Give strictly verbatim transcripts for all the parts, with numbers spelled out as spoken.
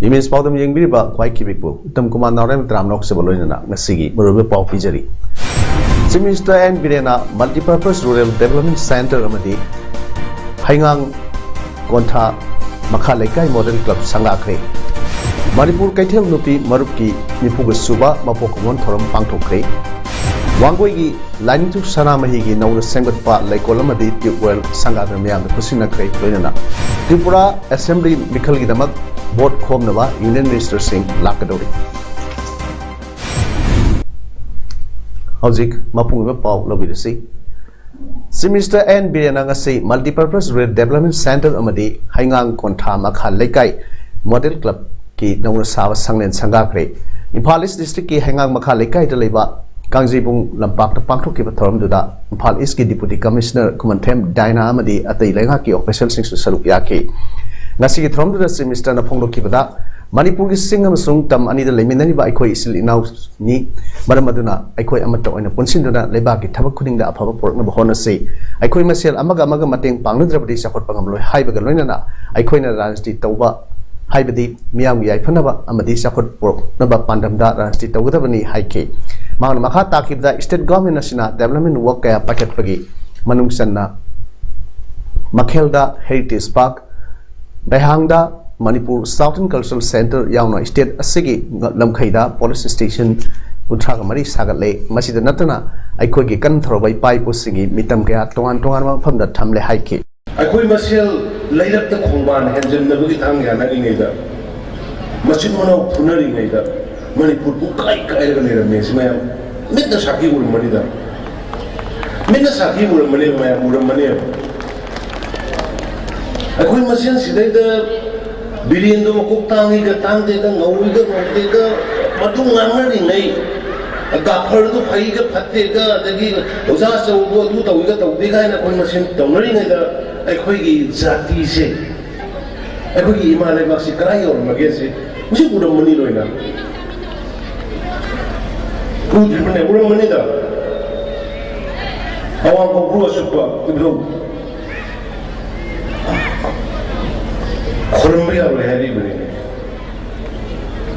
Image ꯄꯥꯎꯗꯝ ꯌꯦꯡꯕꯤꯔꯤꯕ ꯈ꯭ꯋꯥꯏ ꯈꯤꯕꯤꯛꯄꯨ ꯎꯠꯇꯝ ꯀꯨꯃꯥꯔ ꯅꯥꯎꯔꯦꯝ ꯇꯔꯥꯝꯅ ꯅꯣꯛꯆꯕ ꯂꯣꯏꯅꯅ ꯉꯁꯤꯒꯤ ꯃꯔꯨꯑꯣꯏꯕ ꯄꯥꯎ ꯄꯤꯖꯔꯤ꯫ Chief Minister ꯑꯦꯟ ꯕꯤꯔꯦꯟꯅ Multipurpose Rural Development Centre ꯑꯃꯗꯤ ꯍꯩꯉꯥꯡ ꯀꯣꯟꯊꯥ ꯃꯈꯥ ꯂꯩꯀꯥꯏ Model Club ꯁꯪꯒꯥꯈ꯭ꯔꯦ꯫ ꯃꯅꯤꯄꯨꯔ ꯀꯩꯊꯦꯜ ꯅꯨꯄꯤ ꯃꯔꯨꯞꯀꯤ ꯅꯤꯐꯨꯒ ꯁꯨꯕ ꯃꯄꯣꯛ ꯀꯨꯝꯑꯣꯟ ꯊꯧꯔꯝ ꯄꯥꯡꯊꯣꯛꯈ꯭ꯔꯦ꯫ ꯋꯥꯡꯒꯣꯏꯒꯤ ꯂꯥꯏꯅꯤꯡꯊꯧ ꯁꯅꯥꯃꯍꯤꯒꯤ ꯅꯧꯅ ꯁꯦꯝꯒꯠꯄ ꯂꯩꯀꯣꯜ ꯑꯃꯗꯤ tube well ꯁꯪꯒꯥꯗꯨꯅ ꯃꯤꯌꯥꯝꯗ ꯈꯨꯠꯁꯤꯟꯅꯈ꯭ꯔꯦ꯫ ꯂꯣꯏꯅꯅ ꯇ꯭ꯔꯤꯄꯨꯔꯥ ꯑꯦꯁꯦꯝꯕ꯭ꯂꯤ ꯃꯤꯈꯜꯒꯤꯗꯃꯛ ꯚꯣꯠ ꯈꯣꯝꯅꯕ ꯌꯨꯅꯤꯌꯟ ꯃꯤꯅꯤꯁꯇꯔꯁꯤꯡ ꯂꯥꯛꯀꯗꯧꯔꯤ꯫ ꯍꯧꯖꯤꯛ ꯃꯄꯨꯡ ꯑꯣꯏꯕ ꯄꯥꯎ ꯂꯧꯕꯤꯔꯁꯤ꯫ Chief Minister ꯑꯦꯟ ꯕꯤꯔꯦꯟꯅ ꯉꯁꯤ Multipurpose Rural Development Centre ꯑꯃꯗꯤ ꯍꯩꯉꯥꯡ ꯀꯣꯟꯊꯥ ꯃꯈꯥ ꯂꯩꯀꯥꯏ Model Club ꯀꯤ ꯅꯧꯅ ꯁꯥꯕ ꯁꯪꯂꯦꯟ ꯁꯪꯒꯥꯈ꯭ꯔꯦ꯫ ꯏꯝꯐꯥꯜ ꯏꯁ ꯗꯤꯁꯇ꯭ꯔꯤꯛꯀꯤ ꯍꯩꯉꯥꯡ ꯃꯈꯥ ꯂꯩꯀꯥꯏꯗ ꯂꯩꯕ ꯀꯥꯡꯖꯩꯕꯨꯡ ꯂꯝꯄꯥꯛꯇ ꯄꯥꯡꯊꯣꯛꯈꯤꯕ ꯊꯧꯔꯝꯗꯨꯗ ꯏꯝꯐꯥꯜ ꯏꯁꯀꯤ ꯗꯤꯄꯨꯇꯤ ꯀꯃꯤꯁꯅꯔ ꯈꯨꯃꯟꯊꯦꯝ ꯗꯥꯏꯅꯥ ꯑꯃꯗꯤ ꯑꯇꯩ ꯂꯩꯉꯥꯛꯀꯤ ꯑꯣꯐꯤꯁꯤꯌꯦꯜꯁꯤꯡꯁꯨ ꯁꯔꯨꯛ ꯌꯥꯈꯤ꯫ ꯉꯁꯤꯒꯤ ꯊꯧꯔꯝꯗꯨꯗ ꯆꯤꯐ ꯃꯤꯅꯤꯁꯇꯔꯅ ꯐꯣꯡꯗꯣꯛꯈꯤꯕꯗ, ꯃꯅꯤꯄꯨꯔꯒꯤ ꯆꯤꯡ ꯑꯃꯁꯨꯡ ꯇꯝ ꯑꯅꯤꯗ ꯂꯩꯃꯤꯟꯅꯔꯤꯕ ꯑꯩꯈꯣꯏ ꯏꯆꯤꯜ ꯏꯅꯥꯎ ꯅꯤ꯫ ꯃꯔꯝ ꯑꯗꯨꯅ ꯑꯩꯈꯣꯏ ꯑꯃꯠꯇ ꯑꯣꯏꯅ ꯄꯨꯟꯁꯤꯟꯗꯨꯅ ꯂꯩꯕꯥꯛꯀꯤ ꯊꯕꯛ ꯈꯨꯗꯤꯡꯗ ꯑꯐꯕ ꯄꯨꯔꯛꯅꯕ ꯍꯣꯠꯅꯁꯤ꯫ ꯑꯩꯈꯣꯏ ꯃꯁꯦꯜ ꯑꯃꯒ ꯑꯃꯒ ꯃꯇꯦꯡ ꯄꯥꯡꯅꯗ꯭ꯔꯕꯗꯤ ꯆꯥꯎꯈꯠꯄ ꯉꯝꯂꯣꯏ ꯍꯥꯏꯕꯒ ꯂꯣꯏꯅꯅ ꯑꯩꯈꯣꯏꯅ ꯔꯥꯖꯅꯤꯇꯤ ꯇꯧꯕ, ꯍꯥꯏꯕꯗꯤ ꯃꯤꯌꯥꯝꯒꯤ ꯌꯥꯏꯐꯅꯕ ꯑꯃꯗꯤ ꯆꯥꯎꯈꯠ ꯄꯨꯔꯛꯅꯕ ꯄꯥꯟꯗꯝꯗ ꯔꯥꯖꯅꯤꯇꯤ ꯇꯧꯒꯗꯕꯅꯤ ꯍꯥꯏꯈꯤ꯫ ꯃꯍꯥꯛꯅ ꯃꯈꯥ ꯇꯥꯈꯤꯕꯗ, state government ꯑꯁꯤꯅ development work ꯀꯌꯥ ꯄꯥꯏꯈꯠꯄꯒꯤ ꯃꯅꯨꯡ ꯆꯟꯅ ꯃꯈꯦꯜꯗ Heritage Park, ꯗꯩꯍꯥꯡꯗ Manipur Southern Cultural Centre ꯌꯥꯎꯅ state ꯑꯁꯤꯒꯤ ꯂꯝꯈꯩꯗ police station ꯀꯨꯟꯊ꯭ꯔꯥꯒ ꯃꯔꯤ ꯁꯥꯒꯠꯂꯦ꯫ ꯃꯁꯤꯗ ꯅꯠꯇꯅ ꯑꯩꯈꯣꯏꯒꯤ ꯀꯟ ꯊꯧꯔꯕ ꯏꯄꯥ ꯏꯄꯨꯁꯤꯡꯒꯤ ꯃꯤꯇꯝ ꯀꯌꯥ ꯇꯣꯉꯥꯟ ꯇꯣꯉꯥꯟꯕ ꯃꯐꯝꯗ ꯊꯝꯂꯦ ꯍꯥꯏꯈꯤ꯫ ꯑꯩꯈꯣꯏ ꯃꯁꯦꯜ ꯂꯩꯔꯛꯇ ꯈꯣꯡꯕꯥꯟ ꯍꯦꯟꯖꯤꯟꯅꯕꯒꯤ ꯊꯥꯡ ꯌꯥꯅꯔꯤꯉꯩꯗ, ꯃꯆꯤꯟ ꯃꯅꯥꯎ ꯐꯨꯅꯔꯤꯉꯩꯗ, ꯃꯅꯤꯄꯨꯔ ꯄꯨꯡꯀꯥꯏ ꯀꯥꯏꯔꯒ ꯂꯩꯔꯝꯃꯦ꯫ ꯁꯤ ꯃꯌꯥꯝ ꯃꯤꯠꯅ ꯁꯥꯈꯤ ꯎꯔꯝꯕꯅꯤꯗ, ꯃꯤꯠꯅ ꯁꯥꯈꯤ ꯎꯔꯝꯕꯅꯦꯕ, ꯃꯌꯥꯝ ꯎꯔꯝꯕꯅꯦꯕ꯫ ꯑꯩꯈꯣꯏ ꯃꯁꯦꯜ ꯁꯤꯗꯩꯗ ꯕꯤꯔꯦꯟꯗꯣ ꯃꯀꯣꯛ ꯇꯥꯡꯉꯤꯒ ꯇꯥꯡꯗꯦꯒ, ꯉꯧꯏꯒ ꯉꯧꯗꯦꯒ, ꯃꯗꯨ ꯉꯥꯡꯅꯔꯤꯉꯩ, ꯒꯥꯐꯔꯗꯨ ꯐꯩꯒ ꯐꯠꯇꯦꯒ, ꯑꯗꯒꯤ ꯑꯣꯖꯥ ꯑꯆꯧꯕꯗꯨ ꯑꯗꯨ ꯇꯧꯏꯒ ꯇꯧꯗꯦ ꯀꯥꯏꯅ ꯑꯩꯈꯣꯏ ꯃꯁꯦꯟ ꯇꯧꯅꯔꯤꯉꯩꯗ, ꯑꯩꯈꯣꯏꯒꯤ ꯖꯥꯇꯤꯁꯦ, ꯑꯩꯈꯣꯏꯒꯤ ꯏꯃꯥ ꯂꯩꯕꯥꯛꯁꯤ ꯀꯗꯥꯏ ꯌꯧꯔꯝꯃꯒꯦꯁꯦ ꯍꯧꯖꯤꯛ ꯎꯔꯝꯃꯅꯤ ꯂꯣꯏꯅ꯫ ꯎꯗ꯭ꯔꯤꯕꯅꯦ? ꯎꯔꯝꯃꯅꯤꯗ꯫ ꯑꯋꯥꯡ ꯀꯧꯕ꯭ꯔꯨ ꯑꯆꯨꯞꯄ ꯏꯕꯨꯙꯧ ꯈꯨꯔꯨꯝꯕ ꯌꯥꯔꯣꯏ ꯍꯥꯏꯔꯤꯕꯅꯤ꯫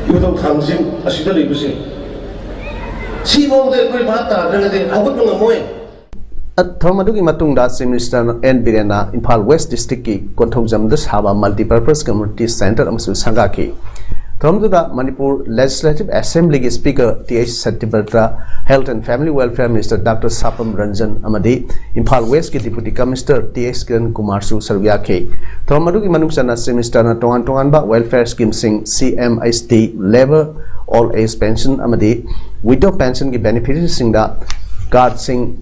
ꯏꯕꯨꯙꯧ ꯊꯥꯡꯖꯤꯡ ꯑꯁꯤꯗ ꯂꯩꯕꯁꯦ, ꯁꯤꯐꯥꯎꯗ ꯑꯩꯈꯣꯏ ꯚꯥꯞ ꯇꯥꯗ꯭ꯔꯒꯗꯤ ꯍꯧꯒꯠꯄ ꯉꯝꯃꯣꯏ꯫ ꯊꯧꯔꯝ ꯑꯗꯨꯒꯤ ꯃꯇꯨꯡꯗ Chief Minister N ꯕꯤꯔꯦꯟꯅ Imphal West Districtꯀꯤ ꯀꯣꯟꯊꯧꯖꯝꯗ ꯁꯥꯕ Multipurpose Community Centre ꯑꯃꯁꯨ ꯁꯪꯒꯥꯈꯤ꯫ ꯊꯧꯔꯝꯗꯨꯗ ꯃꯅꯤꯄꯨꯔ Legislative Assemblyꯒꯤ Speaker T H Satyabrata, Health and Family Welfare Minister Doctor Sapam Ranjan ꯑꯃꯗꯤ ꯏꯝꯐꯥꯜ Westꯀꯤ Deputy Commissioner T H Kiran ꯀꯨꯃꯥꯔꯁꯨ ꯁꯔꯨꯛ ꯌꯥꯈꯤ꯫ ꯊꯧꯔꯝ ꯑꯗꯨꯒꯤ ꯃꯅꯨꯡ ꯆꯟꯅ Chief Ministerꯅ ꯇꯣꯉꯥꯟ ꯇꯣꯉꯥꯟꯕ welfare schemeꯁꯤꯡ, ꯁꯤ M H T, Labour Old Age Pension ꯑꯃꯗꯤ Widow Pensionꯒꯤ beneficiaryꯁꯤꯡꯗ cardꯁꯤꯡ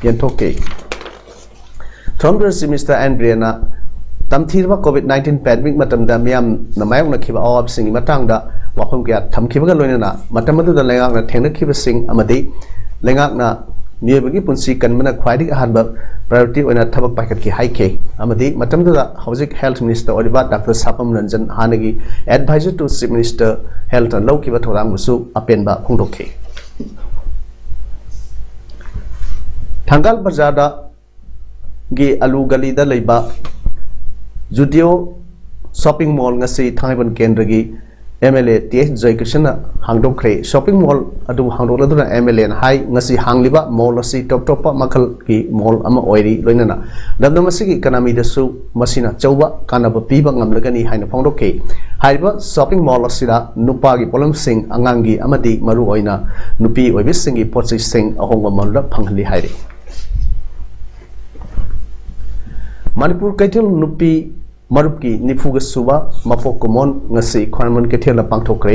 ꯌꯦꯟꯊꯣꯛꯈꯤ꯫ ꯊꯧꯔꯝꯗꯨꯗ Chief Minister N ꯕꯤꯔꯦꯟꯅ ꯇꯝꯊꯤꯔꯕ COVID nineteen pandemic ꯃꯇꯝꯗ ꯃꯤꯌꯥꯝꯅ ꯃꯥꯌꯣꯛꯅꯈꯤꯕ ꯑꯋꯥꯕꯁꯤꯡꯒꯤ ꯃꯇꯥꯡꯗ ꯋꯥꯐꯝ ꯀꯌꯥ ꯊꯝꯈꯤꯕꯒ ꯂꯣꯏꯅꯅ ꯃꯇꯝ ꯑꯗꯨꯗ ꯂꯩꯉꯥꯛꯅ ꯊꯦꯡꯅꯈꯤꯕꯁꯤꯡ ꯑꯃꯗꯤ ꯂꯩꯉꯥꯛꯅ ꯃꯤꯑꯣꯏꯕꯒꯤ ꯄꯨꯟꯁꯤ ꯀꯟꯕꯅ ꯈ꯭ꯋꯥꯏꯗꯒꯤ ꯑꯍꯥꯟꯕ priority ꯑꯣꯏꯅ ꯊꯕꯛ ꯄꯥꯏꯈꯠꯈꯤ ꯍꯥꯏꯈꯤ꯫ ꯑꯃꯗꯤ ꯃꯇꯝꯗꯨꯗ ꯍꯧꯖꯤꯛ Health Minister ꯑꯣꯏꯔꯤꯕ Doctor ꯁꯥꯄꯝ ꯔꯟꯖꯟ, ꯍꯥꯟꯅꯒꯤ Advisor to Chief Minister Healthꯅ ꯂꯧꯈꯤꯕ ꯊꯧꯗꯥꯡꯕꯨꯁꯨ ꯑꯄꯦꯟꯕ ꯐꯣꯡꯗꯣꯛꯈꯤ꯫ ꯊꯪꯒꯥꯜ ꯕꯖꯥꯔꯗ ꯒꯤ ꯑꯂꯨ ꯒꯂꯤꯗ ꯂꯩꯕ Zudio shopping mall ꯉꯁꯤ ꯊꯥꯡꯃꯩꯕꯟ ꯀꯦꯟꯗ꯭ꯔꯒꯤ M L A T S ꯖꯌꯀ꯭ꯔꯤꯁꯟꯅ ꯍꯥꯡꯗꯣꯛꯈ꯭ꯔꯦ꯫ Shopping mall ꯑꯗꯨ ꯍꯥꯡꯗꯣꯛꯂꯗꯨꯅ ꯑꯦꯝ ꯑꯦꯜ ꯑꯦꯅ ꯍꯥꯏ, ꯉꯁꯤ ꯍꯥꯡꯂꯤꯕ mall ꯑꯁꯤ ꯇꯣꯞ ꯇꯣꯞꯄ ꯃꯈꯜꯒꯤ mall ꯑꯃ ꯑꯣꯏꯔꯤ, ꯂꯣꯏꯅꯅ ꯂꯝꯗꯝ ꯑꯁꯤꯒꯤ economyꯗꯁꯨ ꯃꯁꯤꯅ ꯑꯆꯧꯕ ꯀꯥꯟꯅꯕ ꯄꯤꯕ ꯉꯝꯂꯒꯅꯤ ꯍꯥꯏꯅ ꯐꯣꯡꯗꯣꯛꯈꯤ꯫ ꯍꯥꯏꯔꯤꯕ shopping mall ꯑꯁꯤꯗ ꯅꯨꯄꯥꯒꯤ ꯄꯣꯠꯂꯝꯁꯤꯡ, ꯑꯉꯥꯡꯒꯤ ꯑꯃꯗꯤ ꯃꯔꯨꯑꯣꯏꯅ ꯅꯨꯄꯤ ꯑꯣꯏꯕꯤꯁꯤꯡꯒꯤ ꯄꯣꯠꯆꯩꯁꯤꯡ ꯑꯍꯣꯡꯕ ꯃꯃꯜꯗ ꯐꯪꯍꯜꯂꯤ ꯍꯥꯏꯔꯤ꯫ ꯃꯅꯤꯄꯨꯔ ꯀꯩꯊꯦꯜ ꯅꯨꯄꯤ ꯃꯔꯨꯞꯀꯤ ꯅꯤꯐꯨꯒ ꯁꯨꯕ ꯃꯄꯣꯛ ꯀꯨꯝꯑꯣꯟ ꯉꯁꯤ ꯈ꯭ꯋꯥꯏꯔꯝꯕꯟ ꯀꯩꯊꯦꯜꯗ ꯄꯥꯡꯊꯣꯛꯈ꯭ꯔꯦ꯫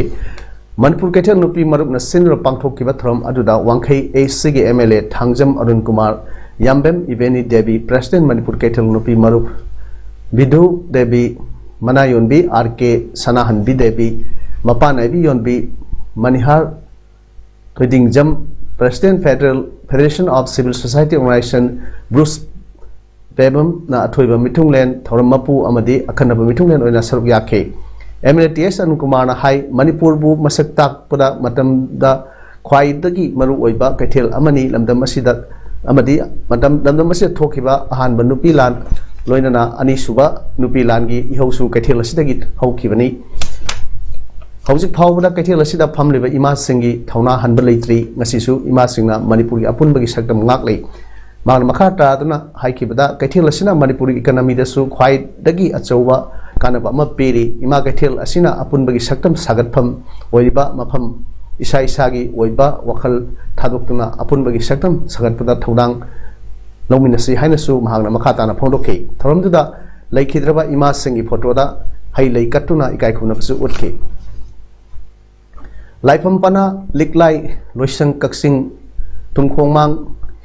ꯃꯅꯤꯄꯨꯔ ꯀꯩꯊꯦꯜ ꯅꯨꯄꯤ ꯃꯔꯨꯞꯅ ꯁꯤꯟꯗꯨꯅ ꯄꯥꯡꯊꯣꯛꯈꯤꯕ ꯊꯧꯔꯝ ꯑꯗꯨꯗ ꯋꯥꯡꯈꯩ ꯑꯦ ꯁꯤꯒꯤ M L A Thangjam Arun Kumar, Yambem Ibeni Devi, President Manipur ꯀꯩꯊꯦꯜ ꯅꯨꯄꯤ ꯃꯔꯨꯞ ꯕꯤꯙꯨ ꯗꯦꯕꯤ, ꯃꯅꯥ ꯌꯣꯟꯕꯤ ꯑꯥꯔ ꯀꯦ ꯁꯅꯥꯍꯟꯕꯤ ꯗꯦꯕꯤ, ꯃꯄꯥꯟ ꯅꯥꯏꯕꯤ ꯌꯣꯟꯕꯤ Manihar Thoidingjam, President Federal Federation of Civil Society Organization Bruce ꯄꯦꯕꯝꯅ ꯑꯊꯣꯏꯕ ꯃꯤꯊꯨꯡꯂꯦꯟ ꯊꯧꯔꯝ ꯃꯄꯨ ꯑꯃꯗꯤ ꯑꯈꯟꯅꯕ ꯃꯤꯊꯨꯡꯂꯦꯟ ꯑꯣꯏꯅ ꯁꯔꯨꯛ ꯌꯥꯈꯤ꯫ ꯑꯦꯝ ꯑꯦꯜ ꯑꯦ ꯇꯤ ꯑꯦꯁ ꯑꯅꯨꯀꯨꯃꯥꯔꯅ ꯍꯥꯏ, ꯃꯅꯤꯄꯨꯔꯕꯨ ꯃꯁꯛ ꯇꯥꯛꯄꯗ ꯃꯇꯝꯗ ꯈ꯭ꯋꯥꯏꯗꯒꯤ ꯃꯔꯨꯑꯣꯏꯕ ꯀꯩꯊꯦꯜ ꯑꯃꯅꯤ꯫ ꯂꯝꯗꯝ ꯑꯁꯤꯗ ꯑꯃꯗꯤ ꯃꯇꯝ ꯂꯝꯗꯝ ꯑꯁꯤꯗ ꯊꯣꯛꯈꯤꯕ ꯑꯍꯥꯟꯕ ꯅꯨꯄꯤ ꯂꯥꯟ, ꯂꯣꯏꯅꯅ ꯑꯅꯤꯁꯨꯕ ꯅꯨꯄꯤ ꯂꯥꯟꯒꯤ ꯏꯍꯧꯁꯨ ꯀꯩꯊꯦꯜ ꯑꯁꯤꯗꯒꯤ ꯍꯧꯈꯤꯕꯅꯤ꯫ ꯍꯧꯖꯤꯛ ꯐꯥꯎꯕꯗ ꯀꯩꯊꯦꯜ ꯑꯁꯤꯗ ꯐꯝꯂꯤꯕ ꯏꯃꯥꯁꯤꯡꯒꯤ ꯊꯧꯅꯥ ꯍꯟꯕ ꯂꯩꯇ꯭ꯔꯤ꯫ ꯉꯁꯤꯁꯨ ꯏꯃꯥꯁꯤꯡꯅ ꯃꯅꯤꯄꯨꯔꯒꯤ ꯑꯄꯨꯟꯕꯒꯤ ꯁꯛꯇꯝ ꯉꯥꯛꯂꯤ꯫ ꯃꯍꯥꯛꯅ ꯃꯈꯥ ꯇꯥꯗꯨꯅ ꯍꯥꯏꯈꯤꯕꯗ, ꯀꯩꯊꯦꯜ ꯑꯁꯤꯅ ꯃꯅꯤꯄꯨꯔꯒꯤ ꯏꯀꯅꯃꯤꯗꯁꯨ ꯈ꯭ꯋꯥꯏꯗꯒꯤ ꯑꯆꯧꯕ ꯀꯥꯟꯅꯕ ꯑꯃ ꯄꯤꯔꯤ꯫ ꯏꯃꯥ ꯀꯩꯊꯦꯜ ꯑꯁꯤꯅ ꯑꯄꯨꯟꯕꯒꯤ ꯁꯛꯇꯝ ꯁꯥꯒꯠꯐꯝ ꯑꯣꯏꯔꯤꯕ ꯃꯐꯝ, ꯏꯁꯥ ꯏꯁꯥꯒꯤ ꯑꯣꯏꯕ ꯋꯥꯈꯜ ꯊꯥꯗꯣꯛꯇꯨꯅ ꯑꯄꯨꯟꯕꯒꯤ ꯁꯛꯇꯝ ꯁꯥꯒꯠꯄꯗ ꯊꯧꯗꯥꯡ ꯂꯧꯃꯤꯟꯅꯁꯤ ꯍꯥꯏꯅꯁꯨ ꯃꯍꯥꯛꯅ ꯃꯈꯥ ꯇꯥꯅ ꯐꯣꯡꯗꯣꯛꯈꯤ꯫ ꯊꯧꯔꯝꯗꯨꯗ ꯂꯩꯈꯤꯗ꯭ꯔꯕ ꯏꯃꯥꯁꯤꯡꯒꯤ ꯐꯣꯇꯣꯗ ꯍꯩ ꯂꯩ ꯀꯠꯇꯨꯅ ꯏꯀꯥꯏ ꯈꯨꯝꯅꯕꯁꯨ ꯎꯠꯈꯤ꯫ ꯂꯥꯏꯐꯝ ꯄꯅꯥ, ꯂꯤꯛꯂꯥꯏ, ꯂꯣꯏꯁꯪ, ꯀꯛꯆꯤꯡ, ꯇꯨꯝꯈꯣꯡꯃꯥꯡ,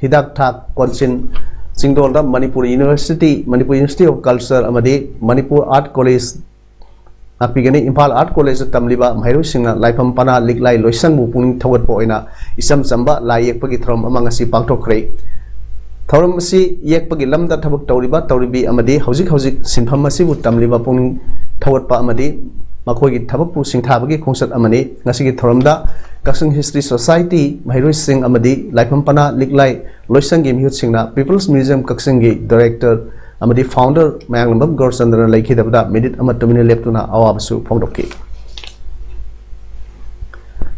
ꯍꯤꯗꯥꯛ ꯊꯥꯛ, ꯀꯣꯟꯆꯤꯟ, ꯆꯤꯡꯗꯣꯜꯗ Manipur university, Manipur institute of culture ꯑꯃꯗꯤ ꯃꯅꯤꯄꯨꯔ ꯑꯥꯔꯠ ꯀꯣꯂꯦꯖ ꯉꯥꯛꯄꯤꯒꯅꯤ꯫ ꯏꯝꯐꯥꯜ ꯑꯥꯔꯠ ꯀꯣꯂꯦꯖꯇ ꯇꯝꯂꯤꯕ ꯃꯍꯩꯔꯣꯏꯁꯤꯡꯅ ꯂꯥꯏꯐꯝ ꯄꯅꯥ ꯂꯤꯛꯂꯥꯏ ꯂꯣꯏꯁꯪꯕꯨ ꯄꯨꯛꯅꯤꯡ ꯊꯧꯒꯠꯄ ꯑꯣꯏꯅ ꯏꯆꯝ ꯆꯝꯕ ꯂꯥꯏ ꯌꯦꯛꯄꯒꯤ ꯊꯧꯔꯝ ꯑꯃ ꯉꯁꯤ ꯄꯥꯡꯊꯣꯛꯈ꯭ꯔꯦ꯫ ꯊꯧꯔꯝ ꯑꯁꯤ ꯌꯦꯛꯄꯒꯤ ꯂꯝꯗ ꯊꯕꯛ ꯇꯧꯔꯤꯕ ꯇꯧꯔꯤꯕꯤ ꯑꯃꯗꯤ ꯍꯧꯖꯤꯛ ꯍꯧꯖꯤꯛ ꯁꯤꯟꯐꯝ ꯑꯁꯤꯕꯨ ꯇꯝꯂꯤꯕ ꯄꯨꯛꯅꯤꯡ ꯊꯧꯒꯠꯄ ꯑꯃꯗꯤ ꯃꯈꯣꯏꯒꯤ ꯊꯕꯛꯄꯨ ꯁꯤꯡꯊꯥꯕꯒꯤ ꯈꯣꯡꯆꯠ ꯑꯃꯅꯤ꯫ ꯉꯁꯤꯒꯤ ꯊꯧꯔꯝꯗ ꯀꯛꯆꯤꯡ ꯍꯤꯁꯇ꯭ꯔꯤ ꯁꯣꯁꯥꯏꯇꯤ ꯃꯍꯩꯔꯣꯏꯁꯤꯡ ꯑꯃꯗꯤ ꯂꯥꯏꯐꯝ ꯄꯅꯥ ꯂꯤꯛꯂꯥꯏ ꯂꯣꯏꯁꯪꯒꯤ ꯃꯤꯍꯨꯠꯁꯤꯡꯅ ꯄꯤꯄꯜꯁ ꯃ꯭ꯌꯨꯖꯤꯌꯝ ꯀꯛꯆꯤꯡꯒꯤ ꯗꯥꯏꯔꯦꯛꯇꯔ ꯑꯃꯗꯤ ꯐꯥꯎꯟꯗꯔ ꯃꯌꯥꯡꯂꯝꯕꯝ ꯒꯧꯔꯆꯟꯗ꯭ꯔꯅ ꯂꯩꯈꯤꯗꯕꯗ ꯃꯤꯅꯤꯠ ꯑꯃ ꯇꯨꯃꯤꯟꯅ ꯂꯦꯞꯇꯨꯅ ꯑꯋꯥꯕꯁꯨ ꯐꯣꯡꯗꯣꯛꯈꯤ꯫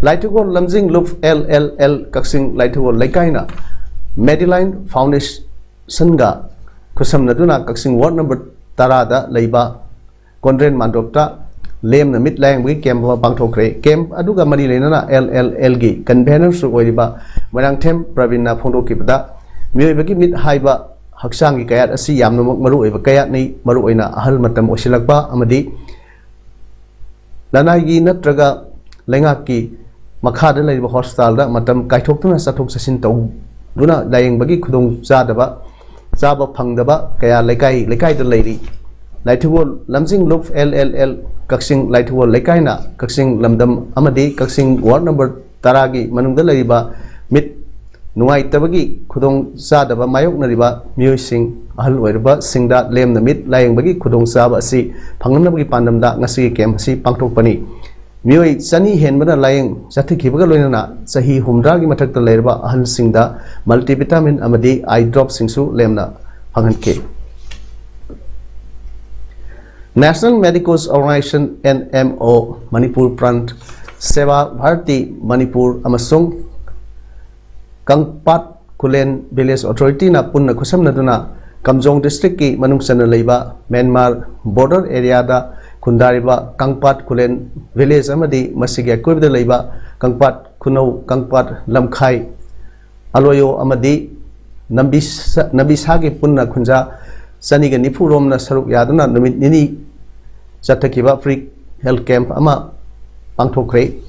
ꯂꯥꯏꯊꯨꯒꯣꯜ ꯂꯝꯖꯤꯡ ꯂꯨꯞ, ꯑꯦꯜ ꯑꯦꯜ ꯑꯦꯜ, ꯀꯛꯆꯤꯡ ꯂꯥꯏꯊꯨꯒꯣꯜ ꯂꯩꯀꯥꯏꯅ ꯃꯦꯗꯤꯂꯥꯏꯟ ꯐꯥꯎꯟꯗꯦꯁꯟꯒ ꯈꯨꯠꯁꯝꯅꯗꯨꯅ ꯀꯛꯆꯤꯡ ꯋꯥꯔꯗ ꯅꯝꯕꯔ ꯇꯔꯥꯗ ꯂꯩꯕ ꯀꯣꯟꯗ꯭ꯔꯦꯟ ꯃꯥꯟꯗꯣꯞꯇ ꯂꯦꯝꯅ ꯃꯤꯠ ꯂꯥꯌꯦꯡꯕꯒꯤ ꯀꯦꯝꯞ ꯑꯃ ꯄꯥꯡꯊꯣꯛꯈ꯭ꯔꯦ꯫ ꯀꯦꯝꯞ ꯑꯗꯨꯒ ꯃꯔꯤ ꯂꯩꯅꯅ ꯑꯦꯜ ꯑꯦꯜ ꯑꯦꯜꯒꯤ ꯀꯟꯚꯦꯅꯔꯁꯨ ꯑꯣꯏꯔꯤꯕ ꯃꯣꯏꯔꯥꯡꯊꯦꯝ ꯄ꯭ꯔꯕꯤꯟꯅ ꯐꯣꯡꯗꯣꯛꯈꯤꯕꯗ, ꯃꯤꯑꯣꯏꯕꯒꯤ ꯃꯤꯠ ꯍꯥꯏꯕ ꯍꯛꯆꯥꯡꯒꯤ ꯀꯌꯥꯠ ꯑꯁꯤ ꯌꯥꯝꯅꯃꯛ ꯃꯔꯨꯑꯣꯏꯕ ꯀꯌꯥꯠꯅꯤ꯫ ꯃꯔꯨꯑꯣꯏꯅ ꯑꯍꯜ ꯃꯇꯝ ꯑꯣꯏꯁꯤꯜꯂꯛꯄ ꯑꯃꯗꯤ ꯂꯅꯥꯏꯒꯤ ꯅꯠꯇ꯭ꯔꯒ ꯂꯩꯉꯥꯛꯀꯤ ꯃꯈꯥꯗ ꯂꯩꯔꯤꯕ ꯍꯣꯁꯄꯤꯇꯥꯜꯗ ꯃꯇꯝ ꯀꯥꯏꯊꯣꯛꯇꯨꯅ ꯆꯠꯊꯣꯛ ꯆꯠꯁꯤꯟ ꯇꯧꯗꯨꯅ ꯂꯥꯌꯦꯡꯕꯒꯤ ꯈꯨꯗꯣꯡ ꯆꯥꯗꯕ, ꯆꯥꯕ ꯐꯪꯗꯕ ꯀꯌꯥ ꯂꯩꯀꯥꯏ ꯂꯩꯀꯥꯏꯗ ꯂꯩꯔꯤ꯫ ꯂꯥꯏꯊꯤꯒꯣꯜ ꯂꯝꯖꯤꯡ ꯂꯨꯞ ꯑꯦꯜ ꯑꯦꯜ ꯑꯦꯜ ꯀꯛꯆꯤꯡ ꯂꯥꯏꯊꯤꯒꯣꯜ ꯂꯩꯀꯥꯏꯅ ꯀꯛꯆꯤꯡ ꯂꯝꯗꯝ ꯑꯃꯗꯤ ꯀꯛꯆꯤꯡ ꯋꯥꯔꯗ ꯅꯝꯕꯔ ꯇꯔꯥꯒꯤ ꯃꯅꯨꯡꯗ ꯂꯩꯔꯤꯕ ꯃꯤꯠ ꯅꯨꯡꯉꯥꯏꯇꯕꯒꯤ ꯈꯨꯗꯣꯡ ꯆꯥꯗꯕ ꯃꯥꯌꯣꯛꯅꯔꯤꯕ ꯃꯤꯑꯣꯏꯁꯤꯡ, ꯑꯍꯜ ꯑꯣꯏꯔꯕꯁꯤꯡꯗ ꯂꯦꯝꯅ ꯃꯤꯠ ꯂꯥꯌꯦꯡꯕꯒꯤ ꯈꯨꯗꯣꯡꯆꯥꯕ ꯑꯁꯤ ꯐꯪꯍꯟꯅꯕꯒꯤ ꯄꯥꯟꯗꯝꯗ ꯉꯁꯤꯒꯤ ꯀꯦꯝꯞ ꯑꯁꯤ ꯄꯥꯡꯊꯣꯛꯄꯅꯤ꯫ ꯃꯤꯑꯣꯏ ꯆꯅꯤ ꯍꯦꯟꯕꯅ ꯂꯥꯌꯦꯡ ꯆꯠꯊꯈꯤꯕꯒ ꯂꯣꯏꯅꯅ ꯆꯍꯤ ꯍꯨꯝꯗ꯭ꯔꯥꯒꯤ ꯃꯊꯛꯇ ꯂꯩꯔꯕ ꯑꯍꯜꯁꯤꯡꯗ multivitamin ꯑꯃꯗꯤ eye dropꯁꯤꯡꯁꯨ ꯂꯦꯝꯅ ꯐꯪꯍꯟꯈꯤ꯫ National Medicals Organization, N M O, Manipur ꯄ꯭ꯔꯥꯟꯠ, ꯁꯦꯕꯥ ꯚꯥꯔꯇꯤ ꯃꯅꯤꯄꯨꯔ ꯑꯃꯁꯨꯡ ꯀꯪꯄꯥꯠ ꯈꯨꯂꯦꯟ ꯚꯤꯂꯦꯖ ꯑꯣꯊꯣꯔꯤꯇꯤꯅ ꯄꯨꯟꯅ ꯈꯨꯠꯁꯝꯅꯗꯨꯅ ꯀꯝꯖꯣꯡ ꯗꯤꯁꯇ꯭ꯔꯤꯛꯀꯤ ꯃꯅꯨꯡ ꯆꯟꯅ ꯂꯩꯕ ꯃ꯭ꯌꯥꯟꯃꯥꯔ ꯕꯣꯔꯗꯔ ꯑꯦꯔꯤꯌꯥꯗ ꯈꯨꯟꯗꯥꯔꯤꯕ ꯀꯪꯄꯥꯠ ꯈꯨꯂꯦꯟ ꯚꯤꯂꯦꯖ ꯑꯃꯗꯤ ꯃꯁꯤꯒꯤ ꯑꯀꯣꯏꯕꯗ ꯂꯩꯕ ꯀꯪꯄꯥꯠ ꯈꯨꯅꯧ, ꯀꯪꯄꯥꯠ ꯂꯝꯈꯥꯏ, ꯑꯂꯣꯌꯣ ꯑꯃꯗꯤ ꯅꯝꯕꯤꯁ-, ꯅꯝꯕꯤꯁꯥꯒꯤ ꯄꯨꯟꯅ ꯈꯨꯟꯖꯥ ꯆꯅꯤꯒ ꯅꯤꯐꯨ ꯔꯣꯝꯅ ꯁꯔꯨꯛ ꯌꯥꯗꯨꯅ ꯅꯨꯃꯤꯠ ꯅꯤꯅꯤ ꯆꯠꯊꯈꯤꯕ free health camp ꯑꯃ ꯄꯥꯡꯊꯣꯛꯈ꯭ꯔꯦ꯫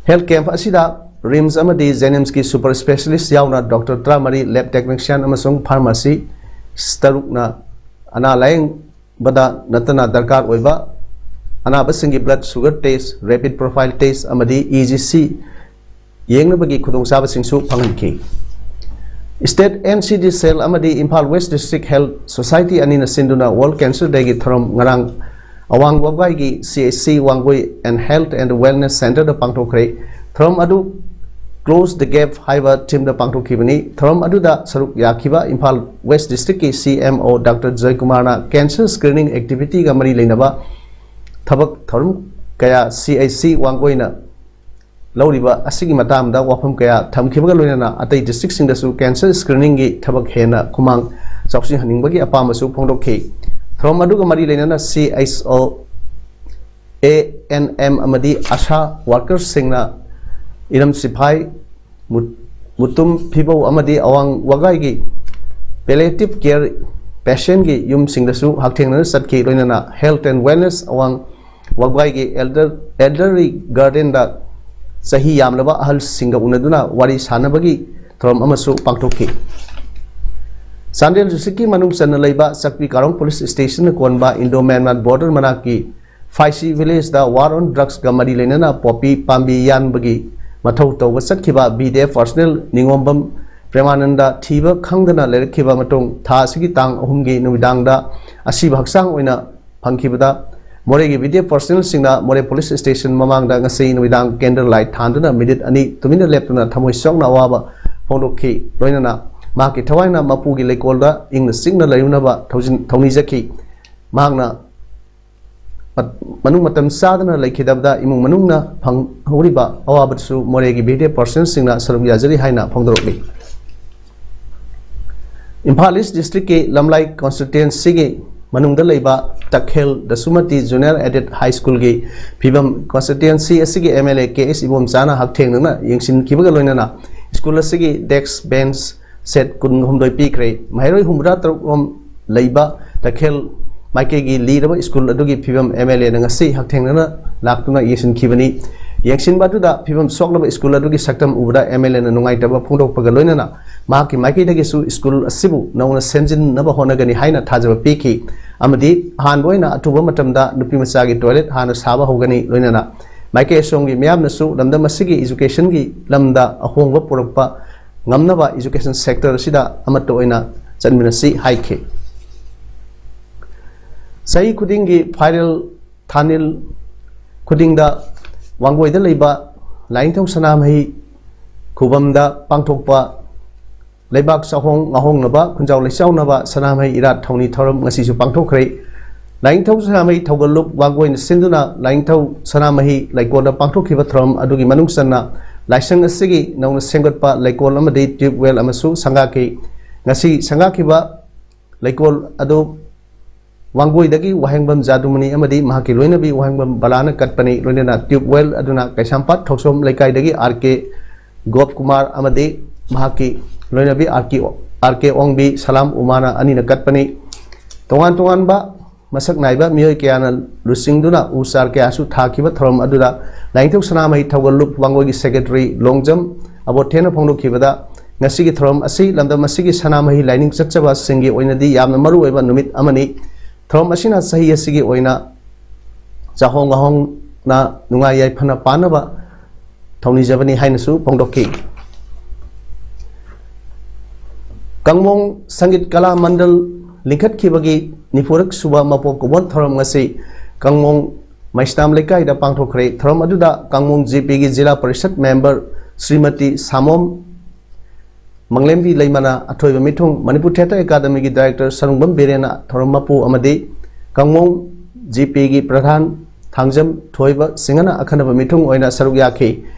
Health camp ꯑꯁꯤꯗ ꯔꯤꯝꯁ ꯑꯃꯗꯤ ꯖꯦꯅꯤꯝꯁꯀꯤ super specialist ꯌꯥꯎꯅ ꯗꯣꯛꯇꯔ ꯇꯔꯥꯃꯔꯤ, lab technician ꯑꯃꯁꯨꯡ pharmacist ꯇꯔꯨꯛꯅ ꯑꯅꯥ ꯂꯥꯌꯦꯡꯕꯗ ꯅꯠꯇꯅ ꯗꯔꯀꯥꯔ ꯑꯣꯏꯕ ꯑꯅꯥꯕꯁꯤꯡꯒꯤ blood sugar test, rapid profile test ꯑꯃꯗꯤ E G C ꯌꯦꯡꯅꯕꯒꯤ ꯈꯨꯗꯣꯡꯆꯥꯕꯁꯤꯡꯁꯨ ꯐꯪꯍꯟꯈꯤ꯫ State N C D cell ꯑꯃꯗꯤ Imphal West District Health Society ꯑꯅꯤꯅ ꯁꯤꯟꯗꯨꯅ World Cancer Dayꯒꯤ ꯊꯧꯔꯝ ꯉꯔꯥꯡ ꯑꯋꯥꯡ ꯋꯥꯕꯒꯥꯏꯒꯤ C H C Wangoi and Health and Wellness Centreꯗ ꯄꯥꯡꯊꯣꯛꯈ꯭ꯔꯦ꯫ ꯊꯧꯔꯝ ꯑꯗꯨ Close the Gap ꯍꯥꯏꯕ themeꯗ ꯄꯥꯡꯊꯣꯛꯈꯤꯕꯅꯤ꯫ ꯊꯧꯔꯝ ꯑꯗꯨꯗ ꯁꯔꯨꯛ ꯌꯥꯈꯤꯕ ꯏꯝꯐꯥꯜ West Districtꯀꯤ C M O ꯗꯣꯛꯇꯔ ꯖꯣꯏꯀꯨꯃꯥꯔꯅ cancer screening activityꯒ ꯃꯔꯤ ꯂꯩꯅꯕ ꯊꯕꯛ ꯊꯧꯔꯝ ꯀꯌꯥ C H C ꯋꯥꯡꯒꯣꯏꯅ ꯂꯧꯔꯤꯕ ꯑꯁꯤꯒꯤ ꯃꯇꯥꯡꯗ ꯋꯥꯐꯝ ꯀꯌꯥ ꯊꯝꯈꯤꯕꯒ ꯂꯣꯏꯅꯅ ꯑꯇꯩ districtꯁꯤꯡꯗꯁꯨ cancer screeningꯒꯤ ꯊꯕꯛ ꯍꯦꯟꯅ ꯈꯨꯃꯥꯡ ꯆꯥꯎꯁꯤꯟꯍꯟꯅꯤꯡꯕꯒꯤ ꯑꯄꯥꯝꯕꯁꯨ ꯐꯣꯡꯗꯣꯛꯈꯤ꯫ ꯊꯧꯔꯝ ꯑꯗꯨꯒ ꯃꯔꯤ ꯂꯩꯅꯅ C H O, A N M ꯑꯃꯗꯤ ASHA workersꯁꯤꯡꯅ ꯏꯔꯝ ꯁꯤꯐꯥꯏ, ꯃꯨ-, ꯃꯨꯇꯨꯝ ꯐꯤꯕꯧ ꯑꯃꯗꯤ ꯑꯋꯥꯡ ꯋꯥꯒꯥꯏꯒꯤ palliative care patientꯀꯤ ꯌꯨꯝꯁꯤꯡꯗꯁꯨ ꯍꯛꯊꯦꯡꯅꯅ ꯆꯠꯈꯤ꯫ ꯂꯣꯏꯅꯅ Health and Wellness ꯑꯋꯥꯡ ꯋꯥꯒꯥꯏꯒꯤ Elder, Elderly Gardenꯗ ꯆꯍꯤ ꯌꯥꯝꯂꯕ ꯑꯍꯜꯁꯤꯡꯒ ꯎꯅꯗꯨꯅ ꯋꯥꯔꯤ ꯁꯥꯟꯅꯕꯒꯤ ꯊꯧꯔꯝ ꯑꯃꯁꯨ ꯄꯥꯡꯊꯣꯛꯈꯤ꯫ ꯆꯥꯟꯗꯦꯜ ꯗꯤꯁꯇ꯭ꯔꯤꯛꯀꯤ ꯃꯅꯨꯡ ꯆꯟꯅ ꯂꯩꯕ ꯆꯛꯄꯤ ꯀꯥꯔꯣꯡ ꯄꯨꯂꯤꯁ ꯁ꯭ꯇꯦꯁꯟꯅ ꯀꯣꯟꯕ ꯏꯟꯗꯣ ꯃ꯭ꯌꯥꯟꯃꯥꯔ ꯕꯣꯔꯗꯔ ꯃꯅꯥꯛꯀꯤ ꯐꯥꯏꯁꯤ ꯚꯤꯂꯦꯖꯇ ꯋꯥꯔ ꯑꯣꯟ ꯗ꯭ꯔꯒꯁꯀ ꯃꯔꯤ ꯂꯩꯅꯅ ꯄꯣꯄꯤ ꯄꯥꯝꯕꯤ ꯌꯥꯟꯕꯒꯤ ꯃꯊꯧ ꯇꯧꯕ ꯆꯠꯈꯤꯕ ꯕꯤ ꯗꯤ ꯑꯦꯐ ꯄꯔꯁꯅꯦꯜ ꯅꯤꯉꯣꯝꯕꯝ ꯄ꯭ꯔꯦꯃꯥꯅꯟꯗ ꯊꯤꯕ ꯈꯪꯗꯅ ꯂꯩꯔꯛꯈꯤꯕ ꯃꯇꯨꯡ, ꯊꯥ ꯑꯁꯤꯒꯤ ꯇꯥꯡ ꯑꯍꯨꯝꯒꯤ ꯅꯨꯃꯤꯗꯥꯡꯗ ꯑꯁꯤꯕ ꯍꯛꯆꯥꯡ ꯑꯣꯏꯅ ꯐꯪꯈꯤꯕꯗ, ꯃꯣꯔꯦꯒꯤ ꯕꯤ ꯗꯤ ꯑꯦꯐ ꯄꯔꯁꯅꯦꯜꯁꯤꯡꯅ ꯃꯣꯔꯦ ꯄꯨꯂꯤꯁ ꯁ꯭ꯇꯦꯁꯟ ꯃꯃꯥꯡꯗ ꯉꯁꯤ ꯅꯨꯃꯤꯗꯥꯡ ꯀꯦꯟꯗꯜ ꯂꯥꯏꯠ ꯊꯥꯟꯗꯨꯅ ꯃꯤꯅꯤꯠ ꯑꯅꯤ ꯇꯨꯃꯤꯟꯅ ꯂꯦꯞꯇꯨꯅ ꯊꯃꯣꯏ ꯁꯣꯛꯅ ꯑꯋꯥꯕ ꯐꯣꯡꯗꯣꯛꯈꯤ꯫ ꯂꯣꯏꯅꯅ ꯃꯍꯥꯛꯀꯤ ꯊꯋꯥꯏꯅ ꯃꯄꯨꯒꯤ ꯂꯩꯀꯣꯜꯗ ꯏꯪꯅ ꯆꯤꯛꯅ ꯂꯩꯔꯨꯅꯕ ꯊꯧꯖꯤꯟ-, ꯊꯧꯅꯤꯖꯈꯤ꯫ ꯃꯍꯥꯛꯅ ꯃꯠ-, ꯃꯅꯨꯡ ꯃꯇꯝ ꯆꯥꯗꯅ ꯂꯩꯈꯤꯗꯕꯗ ꯏꯃꯨꯡ ꯃꯅꯨꯡꯅ ꯐꯪꯍꯧꯔꯤꯕ ꯑꯋꯥꯕꯗꯨꯁꯨ ꯃꯣꯔꯦꯒꯤ ꯕꯤ ꯗꯤ ꯑꯦꯐ ꯄꯔꯁꯅꯦꯜꯁꯤꯡꯅ ꯁꯔꯨꯛ ꯌꯥꯖꯔꯤ ꯍꯥꯏꯅ ꯐꯣꯡꯗꯣꯔꯛꯂꯤ꯫ ꯏꯝꯐꯥꯜ ꯏꯁ ꯗꯤꯁꯇ꯭ꯔꯤꯛꯀꯤ ꯂꯝꯂꯥꯏ ꯀꯣꯟꯁꯇꯤꯇ꯭ꯋꯦꯟꯁꯤꯒꯤ ꯃꯅꯨꯡꯗ ꯂꯩꯕ ꯇꯈꯦꯜ ꯗꯁꯨꯃꯇꯤ ꯖꯨꯅꯤꯌꯔ ꯑꯦꯗꯦꯗ ꯍꯥꯏ ꯁ꯭ꯀꯨꯜꯒꯤ ꯐꯤꯕꯝ ꯀꯣꯟꯁꯇꯤꯇ꯭ꯋꯦꯟꯁꯤ ꯑꯁꯤꯒꯤ ꯑꯦꯝ ꯑꯦꯜ ꯑꯦ ꯀꯦ ꯑꯦꯁ ꯏꯕꯣꯝꯆꯥꯅ ꯍꯛꯊꯦꯡꯅꯅ ꯌꯦꯡꯁꯤꯟꯈꯤꯕꯒ ꯂꯣꯏꯅꯅ ꯁ꯭ꯀꯨꯜ ꯑꯁꯤꯒꯤ ꯗꯦꯁꯛ, ꯕꯦꯟꯆ ꯁꯦꯠ ꯀꯨꯟꯍꯨꯝꯗꯣꯏ ꯄꯤꯈ꯭ꯔꯦ꯫ ꯃꯍꯩꯔꯣꯏ ꯍꯨꯝꯐꯨꯇꯔꯥ ꯇꯔꯨꯛ ꯔꯣꯝ ꯂꯩꯕ ꯇꯈꯦꯜ ꯃꯥꯏꯀꯩꯒꯤ ꯂꯤꯔꯕ ꯁ꯭ꯀꯨꯜ ꯑꯗꯨꯒꯤ ꯐꯤꯕꯝ ꯑꯦꯝ ꯑꯦꯜ ꯑꯦꯅ ꯉꯁꯤ ꯍꯛꯊꯦꯡꯅꯅ ꯂꯥꯛꯇꯨꯅ ꯌꯦꯡꯁꯤꯟꯈꯤꯕꯅꯤ꯫ ꯌꯦꯡꯁꯤꯟꯕ ꯑꯗꯨꯗ ꯐꯤꯕꯝ ꯁꯣꯛꯂꯕ ꯁ꯭ꯀꯨꯜ ꯑꯗꯨꯒꯤ ꯁꯛꯇꯝ ꯎꯕꯗ ꯑꯦꯝ ꯑꯦꯜ ꯑꯦꯅ ꯅꯨꯡꯉꯥꯏꯇꯕ ꯐꯣꯡꯗꯣꯛꯄꯒ ꯂꯣꯏꯅꯅ ꯃꯍꯥꯛꯀꯤ ꯃꯥꯏꯀꯩꯗꯒꯤꯁꯨ ꯁ꯭ꯀꯨꯜ ꯑꯁꯤꯕꯨ ꯅꯧꯅ ꯁꯦꯝꯖꯤꯟꯅꯕ ꯍꯣꯠꯅꯒꯅꯤ ꯍꯥꯏꯅ ꯊꯥꯖꯕ ꯄꯤꯈꯤ ꯑꯃꯗꯤ ꯑꯍꯥꯟꯕ ꯑꯣꯏꯅ ꯑꯊꯨꯕ ꯃꯇꯝꯗ ꯅꯨꯄꯤ ꯃꯆꯥꯒꯤ ꯇꯣꯏꯂꯦꯠ ꯍꯥꯟꯅ ꯁꯥꯕ ꯍꯧꯒꯅꯤ꯫ ꯂꯣꯏꯅꯅ ꯃꯥꯏꯀꯩ ꯑꯁꯣꯝꯒꯤ ꯃꯤꯌꯥꯝꯅꯁꯨ ꯂꯝꯗꯝ ꯑꯁꯤꯒꯤ ꯏꯖꯨꯀꯦꯁꯟꯒꯤ ꯂꯝꯗ ꯑꯍꯣꯡꯕ ꯄꯨꯔꯛꯄ ꯉꯝꯅꯕ ꯏꯖꯨꯀꯦꯁꯟ ꯁꯦꯛꯇꯔ ꯑꯁꯤꯗ ꯑꯃꯠꯇ ꯑꯣꯏꯅ ꯆꯠꯃꯤꯟꯅꯁꯤ ꯍꯥꯏꯈꯤ꯫ ꯆꯍꯤ ꯈꯨꯗꯤꯡꯒꯤ ꯐꯥꯏꯔꯦꯜ ꯊꯥꯅꯤꯜ ꯈꯨꯗꯤꯡꯗ ꯋꯥꯡꯒꯣꯏꯗ ꯂꯩꯕ ꯂꯥꯏꯅꯤꯡꯊꯧ ꯁꯅꯥꯃꯍꯤ ꯈꯨꯕꯝꯗ ꯄꯥꯡꯊꯣꯛꯄ ꯂꯩꯕꯥꯛ ꯆꯥꯍꯣꯡ ꯉꯥꯍꯣꯡꯅꯕ ꯈꯨꯟꯖꯥꯎ ꯂꯩꯆꯥꯎꯅꯕ ꯁꯅꯥꯃꯍꯤ ꯏꯔꯥꯠ ꯊꯧꯅꯤ ꯊꯧꯔꯝ ꯉꯁꯤꯁꯨ ꯄꯥꯡꯊꯣꯛꯈ꯭ꯔꯦ꯫ ꯂꯥꯏꯅꯤꯡꯊꯧ ꯁꯅꯥꯃꯍꯤ ꯊꯧꯒꯜꯂꯨꯞ ꯋꯥꯡꯒꯣꯏꯅ ꯁꯤꯟꯗꯨꯅ ꯂꯥꯏꯅꯤꯡꯊꯧ ꯁꯅꯥꯃꯍꯤ ꯂꯩꯀꯣꯜꯗ ꯄꯥꯡꯊꯣꯛꯈꯤꯕ ꯊꯧꯔꯝ ꯑꯗꯨꯒꯤ ꯃꯅꯨꯡ ꯆꯟꯅ ꯂꯥꯏꯁꯪ ꯑꯁꯤꯒꯤ ꯅꯧꯅ ꯁꯦꯝꯒꯠꯄ ꯂꯩꯀꯣꯜ ꯑꯃꯗꯤ ꯇ꯭ꯌꯨꯕ ꯋꯦꯜ ꯑꯃꯁꯨ ꯁꯪꯒꯥꯈꯤ꯫ ꯉꯁꯤ ꯁꯪꯒꯥꯈꯤꯕ ꯂꯩꯀꯣꯜ ꯑꯗꯨ ꯋꯥꯡꯒꯣꯏꯗꯒꯤ ꯋꯥꯍꯦꯡꯕꯝ ꯖꯥꯗꯨꯃꯅꯤ ꯑꯃꯗꯤ ꯃꯍꯥꯛꯀꯤ ꯂꯣꯏꯅꯕꯤ ꯋꯥꯍꯦꯡꯕꯝ ꯕꯂꯥꯅ ꯀꯠꯄꯅꯤ꯫ ꯂꯣꯏꯅꯅ ꯇ꯭ꯌꯨꯕ ꯋꯦꯜ ꯑꯗꯨꯅ ꯀꯩꯁꯥꯝꯄꯥꯠ ꯊꯧꯁꯣꯝ ꯂꯩꯀꯥꯏꯗꯒꯤ ꯑꯥꯔ ꯀꯦ ꯒꯣꯞꯀꯨꯃꯥꯔ ꯑꯃꯗꯤ ꯃꯍꯥꯛꯀꯤ ꯂꯣꯏꯅꯕꯤ ꯑꯥꯔ ꯀꯦ, ꯑꯥꯔ ꯀꯦ ꯑꯣꯡꯕꯤ ꯁꯂꯥꯝ ꯎꯃꯥꯅ ꯑꯅꯤꯅ ꯀꯠꯄꯅꯤ꯫ ꯇꯣꯉꯥꯟ ꯇꯣꯉꯥꯟꯕ ꯃꯁꯛ ꯅꯥꯏꯕ ꯃꯤꯑꯣꯏ ꯀꯌꯥꯅ ꯂꯨꯆꯤꯡꯗꯨꯅ ꯎ ꯆꯥꯔ ꯀꯌꯥꯁꯨ ꯊꯥꯈꯤꯕ ꯊꯧꯔꯝ ꯑꯗꯨꯗ ꯂꯥꯏꯅꯤꯡꯊꯧ ꯁꯅꯥꯃꯍꯤ ꯊꯧꯒꯜꯂꯨꯞ ꯋꯥꯡꯒꯣꯏꯒꯤ ꯁꯦꯀ꯭ꯔꯦꯇꯔꯤ ꯂꯣꯡꯖꯝ ꯑꯕꯣꯊꯦꯅ ꯐꯣꯡꯗꯣꯛꯈꯤꯕꯗ, ꯉꯁꯤꯒꯤ ꯊꯧꯔꯝ ꯑꯁꯤ ꯂꯝꯗꯝ ꯑꯁꯤꯒꯤ ꯁꯅꯥꯃꯍꯤ ꯂꯥꯏꯅꯤꯡ ꯆꯠꯆꯕꯁꯤꯡꯒꯤ ꯑꯣꯏꯅꯗꯤ ꯌꯥꯝꯅ ꯃꯔꯨ ꯑꯣꯏꯕ ꯅꯨꯃꯤꯠ ꯑꯃꯅꯤ꯫ ꯊꯧꯔꯝ ꯑꯁꯤꯅ ꯆꯍꯤ ꯑꯁꯤꯒꯤ ꯑꯣꯏꯅ ꯆꯥꯍꯣꯡ ꯉꯥꯍꯣꯡꯅ ꯅꯨꯡꯉꯥꯏ ꯌꯥꯏꯐꯅ ꯄꯥꯟꯅꯕ ꯊꯧꯅꯤꯖꯕꯅꯤ ꯍꯥꯏꯅꯁꯨ ꯐꯣꯡꯗꯣꯛꯈꯤ꯫ ꯀꯪꯃꯣꯡ ꯁꯪꯒꯤꯠ ꯀꯂꯥ ꯃꯟꯗꯜ ꯂꯤꯡꯈꯠꯈꯤꯕꯒꯤ ꯅꯤꯐꯨꯔꯛ ꯁꯨꯕ ꯃꯄꯣꯛ ꯀꯨꯝꯑꯣꯟ ꯊꯧꯔꯝ ꯉꯁꯤ ꯀꯪꯃꯣꯡ ꯃꯩꯁꯅꯥꯝ ꯂꯩꯀꯥꯏꯗ ꯄꯥꯡꯊꯣꯛꯈ꯭ꯔꯦ꯫ ꯊꯧꯔꯝ ꯑꯗꯨꯗ ꯀꯪꯃꯣꯡ ꯖꯦ ꯄꯤꯒꯤ ꯖꯤꯂꯥ ꯄꯔꯤꯁꯠ ꯃꯦꯝꯕꯔ ꯁ꯭ꯔꯤꯃꯇꯤ ꯁꯥꯃꯣꯝ ꯃꯪꯂꯦꯝꯕꯤ ꯂꯩꯃꯅ ꯑꯊꯣꯏꯕ ꯃꯤꯊꯨꯡ, ꯃꯅꯤꯄꯨꯔ ꯊꯤꯌꯦꯇꯔ ꯑꯦꯀꯥꯗꯃꯤꯒꯤ ꯗꯥꯏꯔꯦꯛꯇꯔ ꯁꯔꯨꯡꯕꯝ ꯕꯤꯔꯦꯟꯅ ꯊꯧꯔꯝ ꯃꯄꯨ ꯑꯃꯗꯤ ꯀꯪꯃꯣꯡ ꯖꯦ ꯄꯤꯒꯤ ꯄ꯭ꯔꯙꯥꯟ ꯊꯥꯡꯖꯝ ꯊꯣꯏꯕ ꯁꯤꯡꯍꯅ ꯑꯈꯟꯅꯕ ꯃꯤꯊꯨꯡ ꯑꯣꯏꯅ ꯁꯔꯨꯛ ꯌꯥꯈꯤ꯫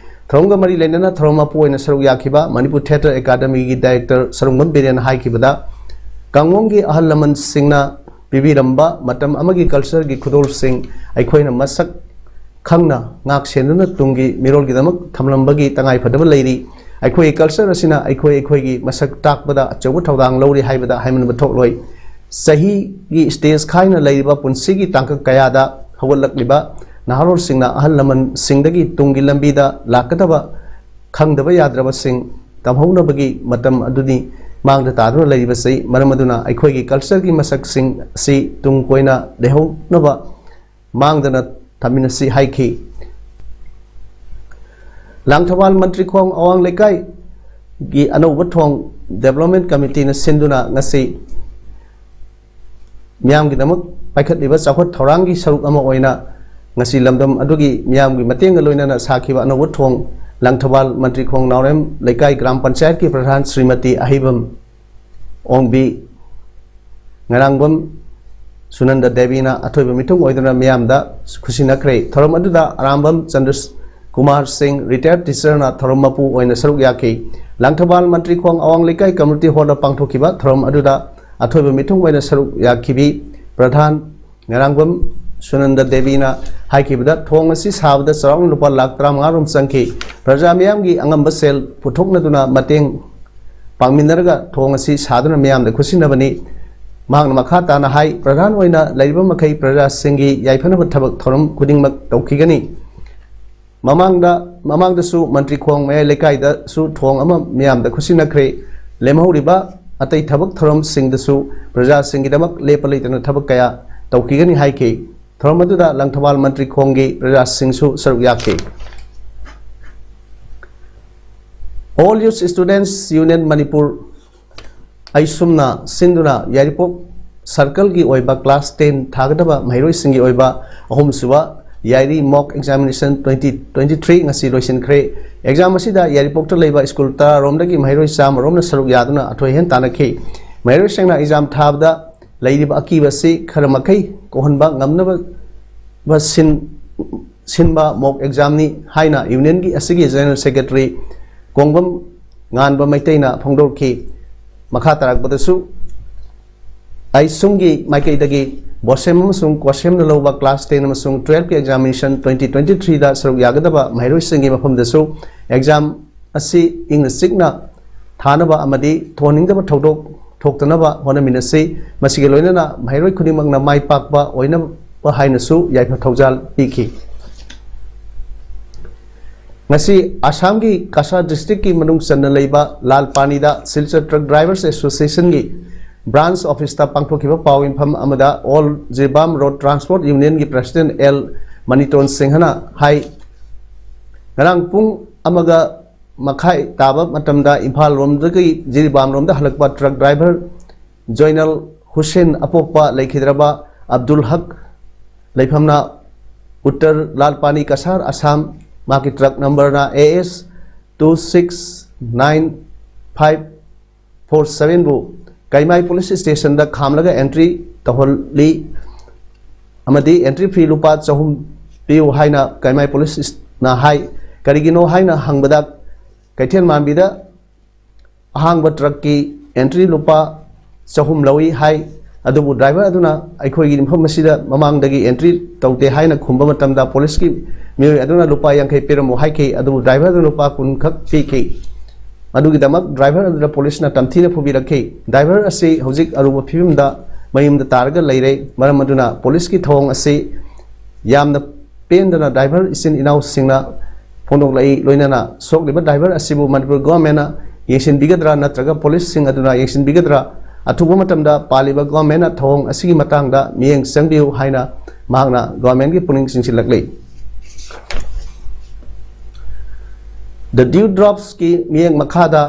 ꯊꯧꯔꯝꯒ ꯃꯔꯤ ꯂꯩꯅꯅ ꯊꯧꯔꯝ ꯃꯄꯨ ꯑꯣꯏꯅ ꯁꯔꯨꯛ ꯌꯥꯈꯤꯕ ꯃꯅꯤꯄꯨꯔ ꯊꯤꯌꯦꯇꯔ ꯑꯦꯀꯥꯗꯃꯤꯒꯤ ꯗꯥꯏꯔꯦꯛꯇꯔ ꯁꯔꯨꯡꯕꯝ ꯕꯤꯔꯦꯟꯅ ꯍꯥꯏꯈꯤꯕꯗ, ꯀꯪꯃꯣꯡꯒꯤ ꯑꯍꯜ ꯂꯃꯟꯁꯤꯡꯅ ꯄꯤꯕꯤꯔꯝꯕ ꯃꯇꯝ ꯑꯃꯒꯤ ꯀꯜꯆꯔꯒꯤ ꯈꯨꯗꯣꯜꯁꯤꯡ ꯑꯩꯈꯣꯏꯅ ꯃꯁꯛ ꯈꯪꯅ ꯉꯥꯛ ꯁꯦꯟꯗꯨꯅ ꯇꯨꯡꯒꯤ ꯃꯤꯔꯣꯜꯒꯤꯗꯃꯛ ꯊꯝꯂꯝꯕꯒꯤ ꯇꯉꯥꯏꯐꯗꯕ ꯂꯩꯔꯤ꯫ ꯑꯩꯈꯣꯏꯒꯤ ꯀꯜꯆꯔ ꯑꯁꯤꯅ ꯑꯩꯈꯣꯏ ꯑꯩꯈꯣꯏꯒꯤ ꯃꯁꯛ ꯇꯥꯛꯄꯗ ꯑꯆꯧꯕ ꯊꯧꯗꯥꯡ ꯂꯧꯔꯤ ꯍꯥꯏꯕꯗ ꯍꯥꯏꯃꯟꯕ ꯊꯣꯛꯂꯣꯏ꯫ ꯆꯍꯤꯒꯤ ꯁ꯭ꯇꯦꯖ ꯈꯥꯏꯅ ꯂꯩꯔꯤꯕ ꯄꯨꯟꯁꯤꯒꯤ ꯇꯥꯡꯀꯛ ꯀꯌꯥꯗ ꯍꯧꯒꯠꯂꯛꯂꯤꯕ ꯅꯍꯥꯔꯣꯜꯁꯤꯡꯅ ꯑꯍꯜ ꯂꯃꯟꯁꯤꯡꯗꯒꯤ ꯇꯨꯡꯒꯤ ꯂꯝꯕꯤꯗ ꯂꯥꯛꯀꯗꯕ ꯈꯪꯗꯕ ꯌꯥꯗ꯭ꯔꯕꯁꯤꯡ ꯇꯝꯍꯧꯅꯕꯒꯤ ꯃꯇꯝ ꯑꯗꯨꯗꯤ ꯃꯥꯡꯗ ꯇꯥꯗꯨꯅ ꯂꯩꯔꯤꯕꯁꯤ꯫ ꯃꯔꯝ ꯑꯗꯨꯅ ꯑꯩꯈꯣꯏꯒꯤ ꯀꯜꯆꯔꯒꯤ ꯃꯁꯛꯁꯤꯡ ꯑꯁꯤ ꯇꯨꯡ ꯀꯣꯏꯅ ꯂꯩꯍꯧꯅꯕ ꯃꯥꯡꯗꯅ ꯊꯝꯃꯤꯟꯅꯁꯤ ꯍꯥꯏꯈꯤ꯫ ꯂꯥꯡꯊꯕꯥꯜ ꯃꯟꯇ꯭ꯔꯤꯈꯣꯡ ꯑꯋꯥꯡ ꯂꯩꯀꯥꯏꯒꯤ ꯑꯅꯧꯕ ꯊꯣꯡ ꯗꯦꯕꯂꯞꯃꯦꯟ ꯀꯃꯤꯇꯤꯅ ꯁꯤꯟꯗꯨꯅ ꯉꯁꯤ ꯃꯤꯌꯥꯝꯒꯤꯗꯃꯛ ꯄꯥꯏꯈꯠꯂꯤꯕ ꯆꯥꯎꯈꯠ ꯊꯧꯔꯥꯡꯒꯤ ꯁꯔꯨꯛ ꯑꯃ ꯑꯣꯏꯅ ꯉꯁꯤ ꯂꯝꯗꯝ ꯑꯗꯨꯒꯤ ꯃꯤꯌꯥꯝꯒꯤ ꯃꯇꯦꯡꯒ ꯂꯣꯏꯅꯅ ꯁꯥꯈꯤꯕ ꯑꯅꯧꯕ ꯊꯣꯡ ꯂꯥꯡꯊꯕꯥꯜ ꯃꯟꯇ꯭ꯔꯤꯈꯣꯡ ꯅꯥꯎꯔꯦꯝ ꯂꯩꯀꯥꯏ ꯒ꯭ꯔꯥꯝ ꯄꯟꯆꯥꯌꯠꯀꯤ ꯄ꯭ꯔꯙꯥꯟ ꯁ꯭ꯔꯤꯃꯇꯤ ꯑꯍꯩꯕꯝ ꯑꯣꯡꯕꯤ, ꯉꯔꯥꯡꯕꯝ ꯁꯨꯅꯟꯗ ꯗꯦꯕꯤꯅ ꯑꯊꯣꯏꯕ ꯃꯤꯊꯨꯡ ꯑꯣꯏꯗꯨꯅ ꯃꯤꯌꯥꯝꯗ ꯈꯨꯠꯁꯤꯟꯅꯈ꯭ꯔꯦ꯫ ꯊꯧꯔꯝ ꯑꯗꯨꯗ ꯑꯔꯥꯝꯕꯝ ꯆꯟꯗ꯭ꯔ ꯀꯨꯃꯥꯔ ꯁꯤꯡ, ꯔꯤꯇꯥꯌꯔ ꯇꯤꯆꯔꯅ ꯊꯧꯔꯝ ꯃꯄꯨ ꯑꯣꯏꯅ ꯁꯔꯨꯛ ꯌꯥꯈꯤ꯫ ꯂꯥꯡꯊꯕꯥꯜ ꯃꯟꯇ꯭ꯔꯤꯈꯣꯡ ꯑꯋꯥꯡ ꯂꯩꯀꯥꯏ ꯀꯝꯃ꯭ꯌꯨꯅꯤꯇꯤ ꯍꯣꯜꯗ ꯄꯥꯡꯊꯣꯛꯈꯤꯕ ꯊꯧꯔꯝ ꯑꯗꯨꯗ ꯑꯊꯣꯏꯕ ꯃꯤꯊꯨꯡ ꯑꯣꯏꯅ ꯁꯔꯨꯛ ꯌꯥꯈꯤꯕꯤ ꯄ꯭ꯔꯙꯥꯟ ꯉꯔꯥꯡꯕꯝ ꯁꯨꯅꯟꯗ ꯗꯦꯕꯤꯅ ꯍꯥꯏꯈꯤꯕꯗ, ꯊꯣꯡ ꯑꯁꯤ ꯁꯥꯕꯗ ꯆꯥꯎꯔꯥꯛꯅ ꯂꯨꯄꯥ ꯂꯥꯈ ꯇꯔꯥꯃꯉꯥ ꯔꯣꯝ ꯆꯪꯈꯤ꯫ ꯄ꯭ꯔꯖꯥ ꯃꯤꯌꯥꯝꯒꯤ ꯑꯉꯝꯕ ꯁꯦꯜ ꯄꯨꯊꯣꯛꯅꯗꯨꯅ ꯃꯇꯦꯡ ꯄꯥꯡꯃꯤꯟꯅꯔꯒ ꯊꯣꯡ ꯑꯁꯤ ꯁꯥꯗꯨꯅ ꯃꯤꯌꯥꯝꯗ ꯈꯨꯠꯁꯤꯟꯅꯕꯅꯤ꯫ ꯃꯍꯥꯛꯅ ꯃꯈꯥ ꯇꯥꯅ ꯍꯥꯏ, ꯄ꯭ꯔꯙꯥꯟ ꯑꯣꯏꯅ ꯂꯩꯔꯤꯕ ꯃꯈꯩ ꯄ꯭ꯔꯖꯥꯁꯤꯡꯒꯤ ꯌꯥꯏꯐꯅꯕ ꯊꯕꯛ ꯊꯧꯔꯝ ꯈꯨꯗꯤꯡꯃꯛ ꯇꯧꯈꯤꯒꯅꯤ꯫ ꯃꯃꯥꯡꯗ ꯃꯃꯥꯡꯗꯁꯨ ꯃꯟꯇ꯭ꯔꯤ ꯈꯣꯡ ꯃꯌꯥꯏ ꯂꯩꯀꯥꯏꯗꯁꯨ ꯊꯣꯡ ꯑꯃ ꯃꯤꯌꯥꯝꯗ ꯈꯨꯠꯁꯤꯟꯅꯈ꯭ꯔꯦ꯫ ꯂꯦꯝꯍꯧꯔꯤꯕ ꯑꯇꯩ ꯊꯕꯛ ꯊꯧꯔꯝꯁꯤꯡꯗꯁꯨ ꯄ꯭ꯔꯖꯥꯁꯤꯡꯒꯤꯗꯃꯛ ꯂꯦꯞꯄ ꯂꯩꯇꯅ ꯊꯕꯛ ꯀꯌꯥ ꯇꯧꯈꯤꯒꯅꯤ ꯍꯥꯏꯈꯤ꯫ ꯊꯧꯔꯝ ꯑꯗꯨꯗ ꯂꯪꯊꯕꯥꯜ ꯃꯟꯇ꯭ꯔꯤ ꯈꯣꯡꯒꯤ ꯄ꯭ꯔꯖꯥꯁꯤꯡꯁꯨ ꯁꯔꯨꯛ ꯌꯥꯈꯤ꯫ All Youth Students Union Manipur, ꯑꯩꯁꯨꯝꯅ ꯁꯤꯟꯗꯨꯅ ꯌꯥꯏꯔꯤꯄꯣꯛ ꯁꯔꯀꯜꯒꯤ ꯑꯣꯏꯕ ꯀ꯭ꯂꯥꯁ ꯇꯦꯟ ꯊꯥꯒꯗꯕ ꯃꯍꯩꯔꯣꯏꯁꯤꯡꯒꯤ ꯑꯣꯏꯕ ꯑꯍꯨꯝꯁꯨꯕ ꯌꯥꯏꯔꯤ mock examination twenty twenty three ꯉꯁꯤ ꯂꯣꯏꯁꯤꯟꯈ꯭ꯔꯦ꯫ ꯑꯦꯛꯖꯥꯝ ꯑꯁꯤꯗ ꯌꯥꯏꯔꯤꯄꯣꯛꯇ ꯂꯩꯕ ꯁ꯭ꯀꯨꯜ ꯇꯔꯥꯔꯣꯝꯗꯒꯤ ꯃꯍꯩꯔꯣꯏ ꯆꯥꯝꯃꯔꯣꯝꯅ ꯁꯔꯨꯛ ꯌꯥꯗꯨꯅ ꯑꯊꯣꯏ ꯑꯍꯦꯟ ꯇꯥꯟꯅꯈꯤ꯫ ꯃꯍꯩꯔꯣꯏꯁꯤꯡꯅ ꯑꯦꯛꯖꯥꯝ ꯊꯥꯕꯗ ꯂꯩꯔꯤꯕ ꯑꯀꯤꯕ ꯑꯁꯤ ꯈꯔ ꯃꯈꯩ ꯀꯣꯛꯍꯟꯕ ꯉꯝꯅꯕ ꯁꯤꯟ ꯁꯤꯟꯕ mock examꯅꯤ ꯍꯥꯏꯅ ꯌꯨꯅꯤꯌꯟꯒꯤ ꯑꯁꯤꯒꯤ ꯖꯦꯅꯔꯦꯜ ꯁꯦꯀ꯭ꯔꯦꯇꯔꯤ ꯀꯣꯡꯕꯝ ꯉꯥꯟꯕ ꯃꯩꯇꯩꯅ ꯐꯣꯡꯗꯣꯛꯈꯤ꯫ ꯃꯈꯥ ꯇꯥꯔꯛꯄꯗꯁꯨ ꯑꯩꯁꯨꯝꯒꯤ ꯃꯥꯏꯀꯩꯗꯒꯤ ꯕꯣꯁꯦꯝ ꯑꯃꯁꯨꯡ ꯀꯣꯁꯦꯝꯅ ꯂꯧꯕ ꯀ꯭ꯂꯥꯁ ꯇꯦꯟ ꯑꯃꯁꯨꯡ ꯇꯨꯋꯦꯜꯐꯀꯤ examination twenty twenty threeꯗ ꯁꯔꯨꯛ ꯌꯥꯒꯗꯕ ꯃꯍꯩꯔꯣꯏꯁꯤꯡꯒꯤ ꯃꯐꯝꯗꯁꯨ ꯑꯦꯛꯖꯥꯝ ꯑꯁꯤ ꯏꯪꯅ ꯆꯤꯛꯅ ꯊꯥꯅꯕ ꯑꯃꯗꯤ ꯊꯣꯛꯍꯟꯅꯤꯡꯗꯕ ꯊꯧꯗꯣꯛ ꯊꯣꯛꯇꯅꯕ ꯍꯣꯠꯅꯃꯤꯟꯅꯁꯤ꯫ ꯃꯁꯤꯒꯤ ꯂꯣꯏꯅꯅ ꯃꯍꯩꯔꯣꯏ ꯈꯨꯗꯤꯡꯃꯛꯅ ꯃꯥꯏ ꯄꯥꯛꯄ ꯑꯣꯏꯅꯕ ꯍꯥꯏꯅꯁꯨ ꯌꯥꯏꯐ ꯊꯧꯖꯥꯜ ꯄꯤꯈꯤ꯫ ꯉꯁꯤ ꯑꯁꯥꯝꯒꯤ ꯀꯁꯥꯔ ꯗꯤꯁꯇ꯭ꯔꯤꯛꯀꯤ ꯃꯅꯨꯡ ꯆꯟꯅ ꯂꯩꯕ ꯂꯥꯜ ꯄꯥꯅꯤꯗ ꯁꯤꯜꯆꯔ ꯇ꯭ꯔꯛ ꯗ꯭ꯔꯥꯏꯚꯔꯁ ꯑꯦꯁꯣꯁꯤꯌꯦꯁꯟꯒꯤ ꯕ꯭ꯔꯥꯟꯁ ꯑꯣꯐꯤꯁꯇ ꯄꯥꯡꯊꯣꯛꯈꯤꯕ ꯄꯥꯎ ꯃꯤꯐꯝ ꯑꯃꯗ ꯑꯣꯜ ꯖꯤꯔꯤꯕꯥꯝ ꯔꯣꯗ ꯇ꯭ꯔꯥꯟꯁꯄꯣꯔꯠ ꯌꯨꯅꯤꯌꯟꯒꯤ ꯄ꯭ꯔꯁꯤꯗꯦꯟꯠ ꯑꯦꯜ ꯃꯅꯤꯇꯣꯟ ꯁꯤꯡꯍꯅ ꯍꯥꯏ, ꯉꯔꯥꯡ ꯄꯨꯡ ꯑꯃꯒ ꯃꯈꯥꯏ ꯇꯥꯕ ꯃꯇꯝꯗ ꯏꯝꯐꯥꯜ ꯂꯣꯝꯗꯒꯤ ꯖꯤꯔꯤꯕꯥꯝ ꯂꯣꯝꯗ ꯍꯜꯂꯛꯄ ꯇ꯭ꯔꯛ ꯗ꯭ꯔꯥꯏꯚꯔ ꯖꯣꯏꯅꯜ ꯍꯨꯁꯦꯟ ꯑꯄꯣꯛꯄ ꯂꯩꯈꯤꯗ꯭ꯔꯕ ꯑꯕꯗꯨꯜ ꯍꯛ, ꯂꯩꯐꯝꯅ ꯎꯠꯇꯔ ꯂꯥꯜꯄꯥꯅꯤ ꯀꯁꯥꯔ, ꯑꯁꯥꯝ, ꯃꯍꯥꯛꯀꯤ ꯇ꯭ꯔꯛ ꯅꯝꯕꯔꯅ A S two six nine five four sevenꯕꯨ ꯀꯩꯃꯥꯏ ꯄꯨꯂꯤꯁ ꯁ꯭ꯇꯦꯁꯟꯗ ꯈꯥꯝꯂꯒ ꯑꯦꯟꯇ꯭ꯔꯤ ꯇꯧꯍꯜꯂꯤ ꯑꯃꯗꯤ ꯑꯦꯟꯇ꯭ꯔꯤ ꯐꯤ ꯂꯨꯄꯥ ꯆꯍꯨꯝ ꯄꯤꯌꯨ ꯍꯥꯏꯅ ꯀꯩꯃꯥꯏ ꯄꯨꯂꯤꯁꯅ ꯍꯥꯏ꯫ ꯀꯔꯤꯒꯤꯅꯣ ꯍꯥꯏꯅ ꯍꯪꯕꯗ, ꯀꯩꯊꯦꯜ ꯃꯥꯟꯕꯤꯗ ꯑꯍꯥꯡꯕ ꯇ꯭ꯔꯛꯀꯤ ꯑꯦꯟꯇ꯭ꯔꯤ ꯂꯨꯄꯥ ꯆꯍꯨꯝ ꯂꯧꯏ ꯍꯥꯏ꯫ ꯑꯗꯨꯕꯨ ꯗ꯭ꯔꯥꯏꯚꯔ ꯑꯗꯨꯅ ꯑꯩꯈꯣꯏꯒꯤ ꯃꯐꯝ ꯑꯁꯤꯗ ꯃꯃꯥꯡꯗꯒꯤ ꯑꯦꯟꯇ꯭ꯔꯤ ꯇꯧꯗꯦ ꯍꯥꯏꯅ ꯈꯨꯝꯕ ꯃꯇꯝꯗ ꯄꯨꯂꯤꯁꯀꯤ ꯃꯤꯑꯣꯏ ꯑꯗꯨꯅ ꯂꯨꯄꯥ ꯌꯥꯡꯈꯩ ꯄꯤꯔꯝꯃꯨ ꯍꯥꯏꯈꯤ꯫ ꯑꯗꯨꯕꯨ ꯗ꯭ꯔꯥꯏꯚꯔ ꯑꯗꯨꯅ ꯂꯨꯄꯥ ꯀꯨꯟ ꯈꯛ ꯄꯤꯈꯤ꯫ ꯑꯗꯨꯒꯤꯗꯃꯛ ꯗ꯭ꯔꯥꯏꯚꯔ ꯑꯗꯨꯗ ꯄꯨꯂꯤꯁꯅ ꯇꯝꯊꯤꯅ ꯐꯨꯕꯤꯔꯛꯈꯤ꯫ ꯗ꯭ꯔꯥꯏꯚꯔ ꯑꯁꯤ ꯍꯧꯖꯤꯛ ꯑꯔꯨꯕ ꯐꯤꯕꯝꯗ ꯃꯌꯨꯝꯗ ꯇꯥꯔꯒ ꯂꯩꯔꯦ꯫ ꯃꯔꯝ ꯑꯗꯨꯅ ꯄꯨꯂꯤꯁꯀꯤ ꯊꯧꯑꯣꯡ ꯑꯁꯤ ꯌꯥꯝꯅ ꯄꯦꯟꯗꯅ ꯗ꯭ꯔꯥꯏꯚꯔ ꯏꯆꯤꯟ ꯏꯅꯥꯎꯁꯤꯡꯅ ꯐꯣꯡꯗꯣꯛꯂꯛꯏ꯫ ꯂꯣꯏꯅꯅ ꯁꯣꯛꯂꯤꯕ ꯗ꯭ꯔꯥꯏꯚꯔ ꯑꯁꯤꯕꯨ ꯃꯅꯤꯄꯨꯔ ꯒꯣꯔꯃꯦꯟꯅ ꯌꯦꯡꯁꯤꯟꯕꯤꯒꯗ꯭ꯔꯥ ꯅꯠꯇ꯭ꯔꯒ ꯄꯨꯂꯤꯁꯁꯤꯡ ꯑꯗꯨꯅ ꯌꯦꯡꯁꯤꯟꯕꯤꯒꯗ꯭ꯔꯥ? ꯑꯊꯨꯕ ꯃꯇꯝꯗ ꯄꯥꯜꯂꯤꯕ ꯒꯣꯔꯃꯦꯟꯅ ꯊꯧꯑꯣꯡ ꯑꯁꯤꯒꯤ ꯃꯇꯥꯡꯗ ꯃꯤꯠꯌꯦꯡ ꯆꯪꯕꯤꯌꯨ ꯍꯥꯏꯅ ꯃꯍꯥꯛꯅ ꯒꯣꯔꯃꯦꯟꯒꯤ ꯄꯨꯛꯅꯤꯡ ꯆꯤꯡꯁꯤꯜꯂꯛꯂꯤ꯫ The Dew Dropsꯀꯤ ꯃꯤꯠꯌꯦꯡ ꯃꯈꯥꯗ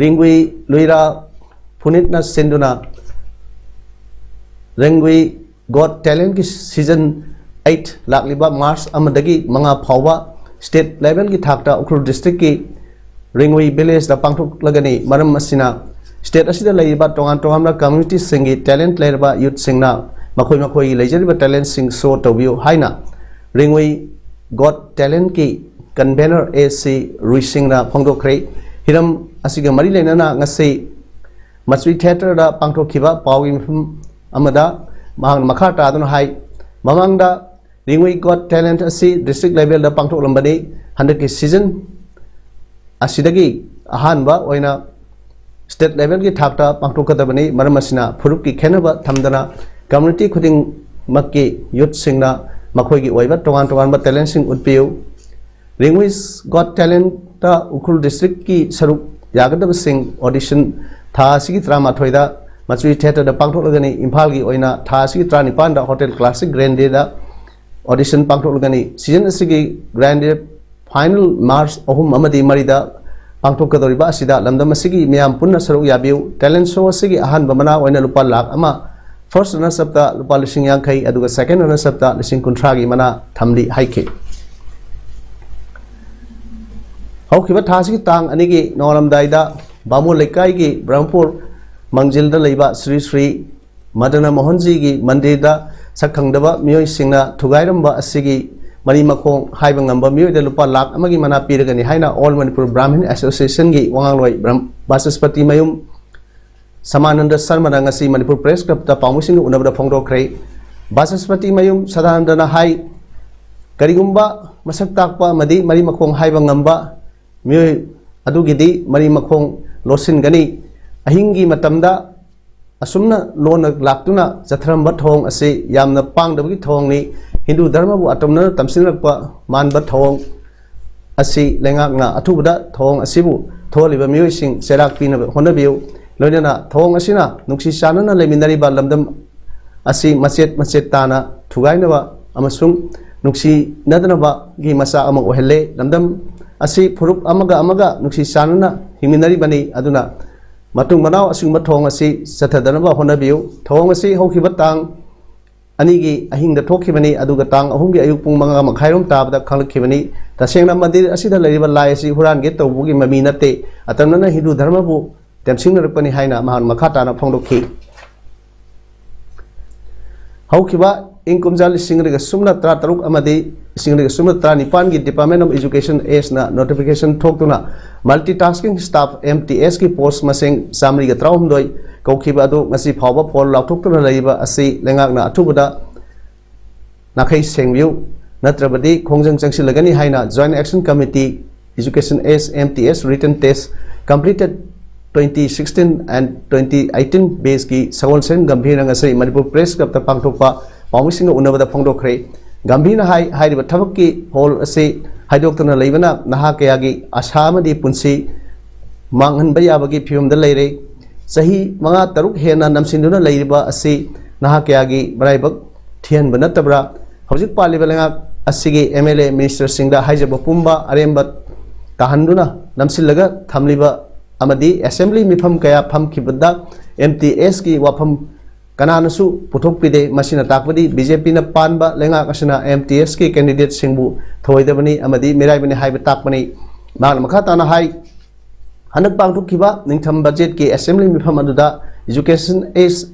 ꯔꯤꯡꯒꯨꯏ ꯂꯨꯏꯔꯥ ꯐꯨꯅꯤꯠꯅ ꯁꯤꯟꯗꯨꯅ ꯔꯤꯡꯒꯨꯏ ꯒꯣꯠ ꯇꯦꯂꯦꯟꯠꯀꯤ ꯁꯤꯖꯟ ꯑꯩꯠ ꯂꯥꯛꯂꯤꯕ ꯃꯥꯔꯆ ꯑꯃꯗꯒꯤ ꯃꯉꯥ ꯐꯥꯎꯕ ꯁ꯭ꯇꯦꯠ ꯂꯦꯚꯦꯜꯒꯤ ꯊꯥꯛꯇ ꯎꯈ꯭ꯔꯨꯜ ꯗꯤꯁꯇ꯭ꯔꯤꯛꯀꯤ ꯔꯤꯡꯒꯨꯏ ꯚꯤꯂꯦꯖꯇ ꯄꯥꯡꯊꯣꯛꯂꯒꯅꯤ꯫ ꯃꯔꯝ ꯑꯁꯤꯅ ꯁ꯭ꯇꯦꯠ ꯑꯁꯤꯗ ꯂꯩꯔꯤꯕ ꯇꯣꯉꯥꯟ ꯇꯣꯉꯥꯟꯕ ꯀꯝꯃ꯭ꯌꯨꯅꯤꯇꯤꯁꯤꯡꯒꯤ ꯇꯦꯂꯦꯟꯠ ꯂꯩꯔꯕ ꯌꯨꯠꯁꯤꯡꯅ ꯃꯈꯣꯏ ꯃꯈꯣꯏꯒꯤ ꯂꯩꯖꯔꯤꯕ ꯇꯦꯂꯦꯟꯠꯁꯤꯡ ꯁꯣ ꯇꯧꯕꯤꯌꯨ ꯍꯥꯏꯅ ꯔꯤꯡꯒꯨꯏ ꯒꯣꯠ ꯇꯦꯂꯦꯟꯠꯀꯤ ꯀꯟꯚꯦꯅꯔ ꯑꯦ ꯁꯤ ꯔꯨꯏꯁꯤꯡꯅ ꯐꯣꯡꯗꯣꯛꯈ꯭ꯔꯦ꯫ ꯍꯤꯔꯝ ꯑꯁꯤꯒ ꯃꯔꯤ ꯂꯩꯅꯅ ꯉꯁꯤ ꯃꯆꯨꯏ ꯊꯤꯌꯦꯇꯔꯗ ꯄꯥꯡꯊꯣꯛꯈꯤꯕ ꯄꯥꯎꯒꯤ ꯃꯤꯐꯝ ꯑꯃꯗ ꯃꯍꯥꯛꯅ ꯃꯈꯥ ꯇꯥꯗꯨꯅ ꯍꯥꯏ, ꯃꯃꯥꯡꯗ ꯔꯤꯡꯒꯨꯏ ꯒꯣꯠ ꯇꯦꯂꯦꯟꯠ ꯑꯁꯤ ꯗꯤꯁꯇ꯭ꯔꯤꯛ ꯂꯦꯚꯦꯜꯗ ꯄꯥꯡꯊꯣꯛꯂꯝꯕꯅꯤ꯫ ꯍꯟꯗꯛꯀꯤ ꯁꯤꯖꯟ ꯑꯁꯤꯗꯒꯤ ꯑꯍꯥꯟꯕ ꯑꯣꯏꯅ ꯁ꯭ꯇꯦꯠ ꯂꯦꯚꯦꯜꯒꯤ ꯊꯥꯛꯇ ꯄꯥꯡꯊꯣꯛꯀꯗꯕꯅꯤ꯫ ꯃꯔꯝ ꯑꯁꯤꯅ ꯐꯨꯔꯨꯞꯀꯤ ꯈꯦꯠꯅꯕ ꯊꯝꯗꯅ ꯀꯝꯃ꯭ꯌꯨꯅꯤꯇꯤ ꯈꯨꯗꯤꯡꯃꯛꯀꯤ ꯌꯨꯠꯁꯤꯡꯅ ꯃꯈꯣꯏꯒꯤ ꯑꯣꯏꯕ ꯇꯣꯉꯥꯟ ꯇꯣꯉꯥꯟꯕ ꯇꯦꯂꯦꯟꯠꯁꯤꯡ ꯎꯠꯄꯤꯌꯨ꯫ ꯔꯤꯡꯒꯨꯏꯁ ꯒꯣꯠ ꯇꯦꯂꯦꯟꯠꯇ ꯎꯈ꯭ꯔꯨꯜ ꯗꯤꯁꯇ꯭ꯔꯤꯛꯀꯤ ꯁꯔꯨꯛ ꯌꯥꯒꯗꯕꯁꯤꯡ ꯑꯣꯗꯤꯁꯟ ꯊꯥ ꯑꯁꯤꯒꯤ ꯇꯔꯥꯃꯥꯊꯣꯏꯗ ꯃꯆꯨꯏ ꯊꯤꯌꯦꯇꯔꯗ ꯄꯥꯡꯊꯣꯛꯂꯒꯅꯤ꯫ ꯏꯝꯐꯥꯜꯒꯤ ꯑꯣꯏꯅ ꯊꯥ ꯑꯁꯤꯒꯤ ꯇꯔꯥꯅꯤꯄꯥꯟꯗ ꯍꯣꯇꯦꯜ ꯀ꯭ꯂꯥꯁꯤꯛ ꯒ꯭ꯔꯦꯟꯗꯦꯗ ꯑꯣꯗꯤꯁꯟ ꯄꯥꯡꯊꯣꯛꯂꯒꯅꯤ꯫ ꯁꯤꯖꯟ ꯑꯁꯤꯒꯤ ꯒ꯭ꯔꯦꯟꯗꯦꯗ ꯐꯥꯏꯅꯦꯜ ꯃꯥꯔꯆ ꯑꯍꯨꯝ ꯑꯃꯗꯤ ꯃꯔꯤꯗ ꯄꯥꯡꯊꯣꯛꯀꯗꯧꯔꯤꯕ ꯑꯁꯤꯗ ꯂꯝꯗꯝ ꯑꯁꯤꯒꯤ ꯃꯤꯌꯥꯝ ꯄꯨꯟꯅ ꯁꯔꯨꯛ ꯌꯥꯕꯤꯌꯨ꯫ ꯇꯦꯂꯦꯟꯠ ꯁꯣ ꯑꯁꯤꯒꯤ ꯑꯍꯥꯟꯕ ꯃꯅꯥ ꯑꯣꯏꯅ ꯂꯨꯄꯥ ꯂꯥꯈ ꯑꯃ, ꯐꯥꯔꯁ ꯔꯅꯔꯁ ꯑꯞꯇ ꯂꯨꯄꯥ ꯂꯤꯁꯤꯡ ꯌꯥꯡꯈꯩ, ꯑꯗꯨꯒ ꯁꯦꯀꯦꯟ ꯔꯅꯔꯁ ꯑꯞꯇ ꯂꯤꯁꯤꯡ ꯀꯨꯟꯊ꯭ꯔꯥꯒꯤ ꯃꯅꯥ ꯊꯝꯂꯤ ꯍꯥꯏꯈꯤ꯫ ꯍꯧꯈꯤꯕ ꯊꯥꯁꯤꯒꯤ ꯇꯥꯡ ꯑꯅꯤꯒꯤ ꯅꯣꯡꯉꯥꯜꯂꯝꯗꯥꯏꯗ ꯕꯥꯃꯣꯟ ꯂꯩꯀꯥꯏꯒꯤ ꯕ꯭ꯔꯍꯃꯄꯨꯔ ꯃꯪꯖꯤꯜꯗ ꯂꯩꯕ ꯁ꯭ꯔꯤ ꯁ꯭ꯔꯤ ꯃꯗꯅ ꯃꯣꯍꯟꯖꯤꯒꯤ ꯃꯟꯗꯤꯔꯗ ꯁꯛ ꯈꯪꯗꯕ ꯃꯤꯑꯣꯏꯁꯤꯡꯅ ꯊꯨꯒꯥꯏꯔꯝꯕ ꯑꯁꯤꯒꯤ ꯃꯔꯤ ꯃꯈꯣꯡ ꯍꯥꯏꯕ ꯉꯝꯕ ꯃꯤꯑꯣꯏꯗ ꯂꯨꯄꯥ ꯂꯥꯈ ꯑꯃꯒꯤ ꯃꯅꯥ ꯄꯤꯔꯒꯅꯤ ꯍꯥꯏꯅ ꯑꯣꯜ ꯃꯅꯤꯄꯨꯔ ꯕ꯭ꯔꯥꯍꯃꯤꯟ ꯑꯦꯁꯣꯁꯤꯌꯦꯁꯟꯒꯤ ꯋꯥꯉꯥꯡꯂꯣꯏ ꯕ꯭ꯔꯍꯝ-, ꯕꯥꯆꯁꯄꯇꯤ ꯃꯌꯨꯝ ꯁꯃꯥꯅꯟꯗ ꯁꯔꯃꯅ ꯉꯁꯤ ꯃꯅꯤꯄꯨꯔ ꯄ꯭ꯔꯦꯁ ꯀ꯭ꯂꯕꯇ ꯄꯥꯎꯃꯤꯁꯤꯡꯒ ꯎꯅꯕꯗ ꯐꯣꯡꯗꯣꯛꯈ꯭ꯔꯦ꯫ ꯕꯥꯆꯁꯄꯇꯤ ꯃꯌꯨꯝ ꯁꯗꯥꯅꯟꯗꯅ ꯍꯥꯏ, ꯀꯔꯤꯒꯨꯝꯕ ꯃꯁꯛ ꯇꯥꯛꯄ ꯑꯃꯗꯤ ꯃꯔꯤ ꯃꯈꯣꯡ ꯍꯥꯏꯕ ꯉꯝꯕ ꯃꯤꯑꯣꯏ ꯑꯗꯨꯒꯤꯗꯤ ꯃꯔꯤ ꯃꯈꯣꯡ ꯂꯣꯠꯁꯤꯟꯒꯅꯤ꯫ ꯑꯍꯤꯡꯒꯤ ꯃꯇꯝꯗ ꯑꯁꯨꯝꯅ ꯂꯣꯟꯅ ꯂꯥꯛꯇꯨꯅ ꯆꯠꯊꯔꯝꯕ ꯊꯧꯑꯣꯡ ꯑꯁꯤ ꯌꯥꯝꯅ ꯄꯥꯡꯗꯕꯒꯤ ꯊꯧꯑꯣꯡꯅꯤ꯫ ꯍꯤꯟꯗꯨ ꯙꯔꯃꯕꯨ ꯑꯇꯝꯅꯅ ꯇꯝꯁꯤꯟꯅꯔꯛꯄ ꯃꯥꯟꯕ ꯊꯧꯑꯣꯡ ꯑꯁꯤ ꯂꯩꯉꯥꯛꯅ ꯑꯊꯨꯕꯗ ꯊꯧꯑꯣꯡ ꯑꯁꯤꯕꯨ ꯊꯣꯛꯍꯜꯂꯤꯕ ꯃꯤꯑꯣꯏꯁꯤꯡ ꯆꯩꯔꯥꯛ ꯄꯤꯅꯕ ꯍꯣꯠꯅꯕꯤꯌꯨ꯫ ꯂꯣꯏꯅꯅ ꯊꯧꯑꯣꯡ ꯑꯁꯤꯅ ꯅꯨꯡꯁꯤ ꯆꯥꯟꯅꯅ ꯂꯩꯃꯤꯟꯅꯔꯤꯕ ꯂꯝꯗꯝ ꯑꯁꯤ ꯃꯆꯦꯠ ꯃꯆꯦꯠ ꯇꯥꯅ ꯊꯨꯒꯥꯏꯅꯕ ꯑꯃꯁꯨꯡ ꯅꯨꯡꯁꯤꯅꯗꯅꯕꯒꯤ ꯃꯆꯥꯛ ꯑꯃ ꯑꯣꯏꯍꯜꯂꯦ꯫ ꯂꯝꯗꯝ ꯑꯁꯤ ꯐꯨꯔꯨꯞ ꯑꯃꯒ ꯑꯃꯒ ꯅꯨꯡꯁꯤ ꯆꯥꯟꯅꯅ ꯍꯤꯡꯃꯤꯟꯅꯔꯤꯕꯅꯤ꯫ ꯑꯗꯨꯅ ꯃꯇꯨꯡ ꯃꯅꯥꯎ ꯑꯁꯤꯒꯨꯝꯕ ꯊꯧꯑꯣꯡ ꯑꯁꯤ ꯆꯠꯊꯗꯅꯕ ꯍꯣꯠꯅꯕꯤꯌꯨ꯫ ꯊꯧꯑꯣꯡ ꯑꯁꯤ ꯍꯧꯈꯤꯕ ꯇꯥꯡ ꯑꯅꯤꯒꯤ ꯑꯍꯤꯡꯗ ꯊꯣꯛꯈꯤꯕꯅꯤ, ꯑꯗꯨꯒ ꯇꯥꯡ ꯑꯍꯨꯝꯒꯤ ꯑꯌꯨꯛ ꯄꯨꯡ ꯃꯉꯥ ꯃꯈꯥꯏꯔꯣꯝ ꯇꯥꯕꯗ ꯈꯪꯂꯛꯈꯤꯕꯅꯤ꯫ ꯇꯁꯦꯡꯅ ꯃꯟꯗꯤꯔ ꯑꯁꯤꯗ ꯂꯩꯔꯤꯕ ꯂꯥꯏ ꯑꯁꯤ ꯍꯨꯔꯥꯟꯒꯦ ꯇꯧꯕꯒꯤ ꯃꯃꯤ ꯅꯠꯇꯦ, ꯑꯇꯝꯅꯅ ꯍꯤꯟꯗꯨ ꯙꯔꯃꯕꯨ ꯇꯦꯝꯁꯤꯡꯅꯔꯛꯄꯅꯤ ꯍꯥꯏꯅ ꯃꯍꯥꯛꯅ ꯃꯈꯥ ꯇꯥꯅ ꯐꯣꯡꯗꯣꯛꯈꯤ꯫ ꯍꯧꯈꯤꯕ ꯏꯪ ꯀꯨꯝꯖꯥ ꯂꯤꯁꯤꯡ ꯑꯅꯤꯒ ꯁꯨꯞꯅ ꯇꯔꯥꯇꯔꯨꯛ ꯑꯃꯗꯤ ꯂꯤꯁꯤꯡ ꯑꯅꯤꯒ ꯁꯨꯞꯅ ꯇꯔꯥꯅꯤꯄꯥꯟꯒꯤ Department of Education Act ꯅ notification ꯊꯣꯛꯇꯨꯅ multitasking staff, M T S ꯀꯤ post ꯃꯁꯤꯡ ꯆꯥꯃꯔꯤꯒ ꯇꯔꯥꯍꯨꯝꯗꯣꯏ ꯀꯧꯈꯤꯕ ꯑꯗꯨ ꯉꯁꯤ ꯐꯥꯎꯕ ꯐꯣꯜ ꯂꯥꯎꯊꯣꯛꯇꯨꯅ ꯂꯩꯔꯤꯕ ꯑꯁꯤ ꯂꯩꯉꯥꯛꯅ ꯑꯊꯨꯕꯗ ꯅꯥꯈꯩ ꯁꯦꯡꯕꯤꯌꯨ, ꯅꯠꯇ꯭ꯔꯕꯗꯤ ꯈꯣꯡꯖꯪ ꯆꯪꯁꯤꯜꯂꯒꯅꯤ ꯍꯥꯏꯅ Joint Action Committee Education Act, M T S written test completed twenty sixteen and twenty eighteen batch ꯀꯤ ꯁꯒꯣꯜꯁꯦꯟ ꯒꯝꯚꯤꯔꯅ ꯉꯁꯤ ꯃꯅꯤꯄꯨꯔ Press Club ꯇ ꯄꯥꯡꯊꯣꯛꯄ ꯄꯥꯎꯃꯤꯁꯤꯡꯒ ꯎꯅꯕꯗ ꯐꯣꯡꯗꯣꯛꯈ꯭ꯔꯦ꯫ ꯒꯝꯚꯤꯔꯅ ꯍꯥꯏ, ꯍꯥꯏꯔꯤꯕ ꯊꯕꯛꯀꯤ ꯐꯣꯜ ꯑꯁꯤ ꯍꯥꯏꯗꯣꯛꯇꯨꯅ ꯂꯩꯕꯅ ꯅꯍꯥ ꯀꯌꯥꯒꯤ ꯑꯁꯥ ꯑꯃꯗꯤ ꯄꯨꯟꯁꯤ ꯃꯥꯡꯍꯟꯕ ꯌꯥꯕꯒꯤ ꯐꯤꯕꯝꯗ ꯂꯩꯔꯦ꯫ ꯆꯍꯤ ꯃꯉꯥ ꯇꯔꯨꯛ ꯍꯦꯟꯅ ꯅꯝꯁꯤꯟꯗꯨꯅ ꯂꯩꯔꯤꯕ ꯑꯁꯤ ꯅꯍꯥ ꯀꯌꯥꯒꯤ ꯃꯔꯥꯏꯕꯛ ꯊꯤꯍꯟꯕ ꯅꯠꯇꯕ꯭ꯔꯥ? ꯍꯧꯖꯤꯛ ꯄꯥꯜꯂꯤꯕ ꯂꯩꯉꯥꯛ ꯑꯁꯤꯒꯤ M L A minister ꯁꯤꯡꯗ ꯍꯥꯏꯖꯕ ꯄꯨꯝꯕ ꯑꯔꯦꯝꯕ ꯇꯥꯍꯟꯗꯨꯅ ꯅꯝꯁꯤꯜꯂꯒ ꯊꯝꯂꯤꯕ ꯑꯃꯗꯤ assembly ꯃꯤꯐꯝ ꯀꯌꯥ ꯐꯝꯈꯤꯕꯗ M T S ꯀꯤ ꯋꯥꯐꯝ ꯀꯅꯥꯅꯁꯨ ꯄꯨꯊꯣꯛꯄꯤꯗꯦ꯫ ꯃꯁꯤꯅ ꯇꯥꯛꯄꯗꯤ B J P ꯅ ꯄꯥꯟꯕ ꯂꯩꯉꯥꯛ ꯑꯁꯤꯅ M T S ꯀꯤ candidate ꯁꯤꯡꯕꯨ ꯊꯧꯑꯣꯏꯗꯕꯅꯤ ꯑꯃꯗꯤ ꯃꯤꯔꯥꯏꯕꯅꯤ ꯍꯥꯏꯕ ꯇꯥꯛꯄꯅꯤ꯫ ꯃꯍꯥꯛꯅ ꯃꯈꯥ ꯇꯥꯅ ꯍꯥꯏ, ꯍꯟꯗꯛ ꯄꯥꯡꯊꯣꯛꯈꯤꯕ ꯅꯤꯡꯊꯝ budget ꯀꯤ assembly ꯃꯤꯐꯝ ꯑꯗꯨꯗ Education Act,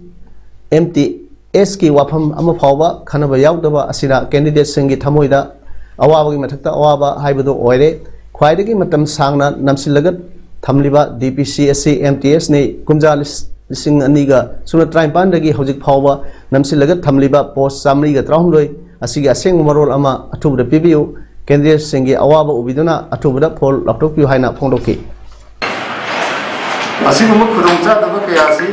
M T S ꯀꯤ ꯋꯥꯐꯝ ꯑꯃ ꯐꯥꯎꯕ ꯈꯟꯅꯕ ꯌꯥꯎꯗꯕ ꯑꯁꯤꯅ candidate ꯁꯤꯡꯒꯤ ꯊꯃꯣꯏꯗ ꯑꯋꯥꯕꯒꯤ ꯃꯊꯛꯇ ꯑꯋꯥꯕ ꯍꯥꯏꯕꯗꯨ ꯑꯣꯏꯔꯦ꯫ ꯈ꯭ꯋꯥꯏꯗꯒꯤ ꯃꯇꯝ ꯁꯥꯡꯅ ꯅꯝꯁꯤꯜꯂꯒ ꯊꯝꯂꯤꯕ D P C ꯑꯁꯤ M T S ꯅꯤ꯫ ꯀꯨꯝꯖꯥ ꯂꯤꯁ-, ꯂꯤꯁꯤꯡ ꯑꯅꯤꯒ ꯁꯨꯞꯅ ꯇꯔꯥꯅꯤꯄꯥꯟꯗꯒꯤ ꯍꯧꯖꯤꯛ ꯐꯥꯎꯕ ꯅꯝꯁꯤꯜꯂꯒ ꯊꯝꯂꯤꯕ post ꯆꯥꯃꯔꯤꯒ ꯇꯔꯥꯍꯨꯝꯗꯣꯏ ꯑꯁꯤꯒꯤ ꯑꯁꯦꯡꯕ ꯃꯔꯣꯜ ꯑꯃ ꯑꯊꯨꯕꯗ ꯄꯤꯕꯤꯌꯨ꯫ Candidate ꯁꯤꯡꯒꯤ ꯑꯋꯥꯕ ꯎꯕꯤꯗꯨꯅ ꯑꯊꯨꯕꯗ ꯐꯣꯜ ꯂꯥꯎꯊꯣꯛꯄꯤꯌꯨ ꯍꯥꯏꯅ ꯐꯣꯡꯗꯣꯛꯈꯤ꯫ ꯑꯁꯤꯒꯨꯝꯕ ꯈꯨꯗꯣꯡꯆꯥꯗꯕ ꯀꯌꯥꯁꯤ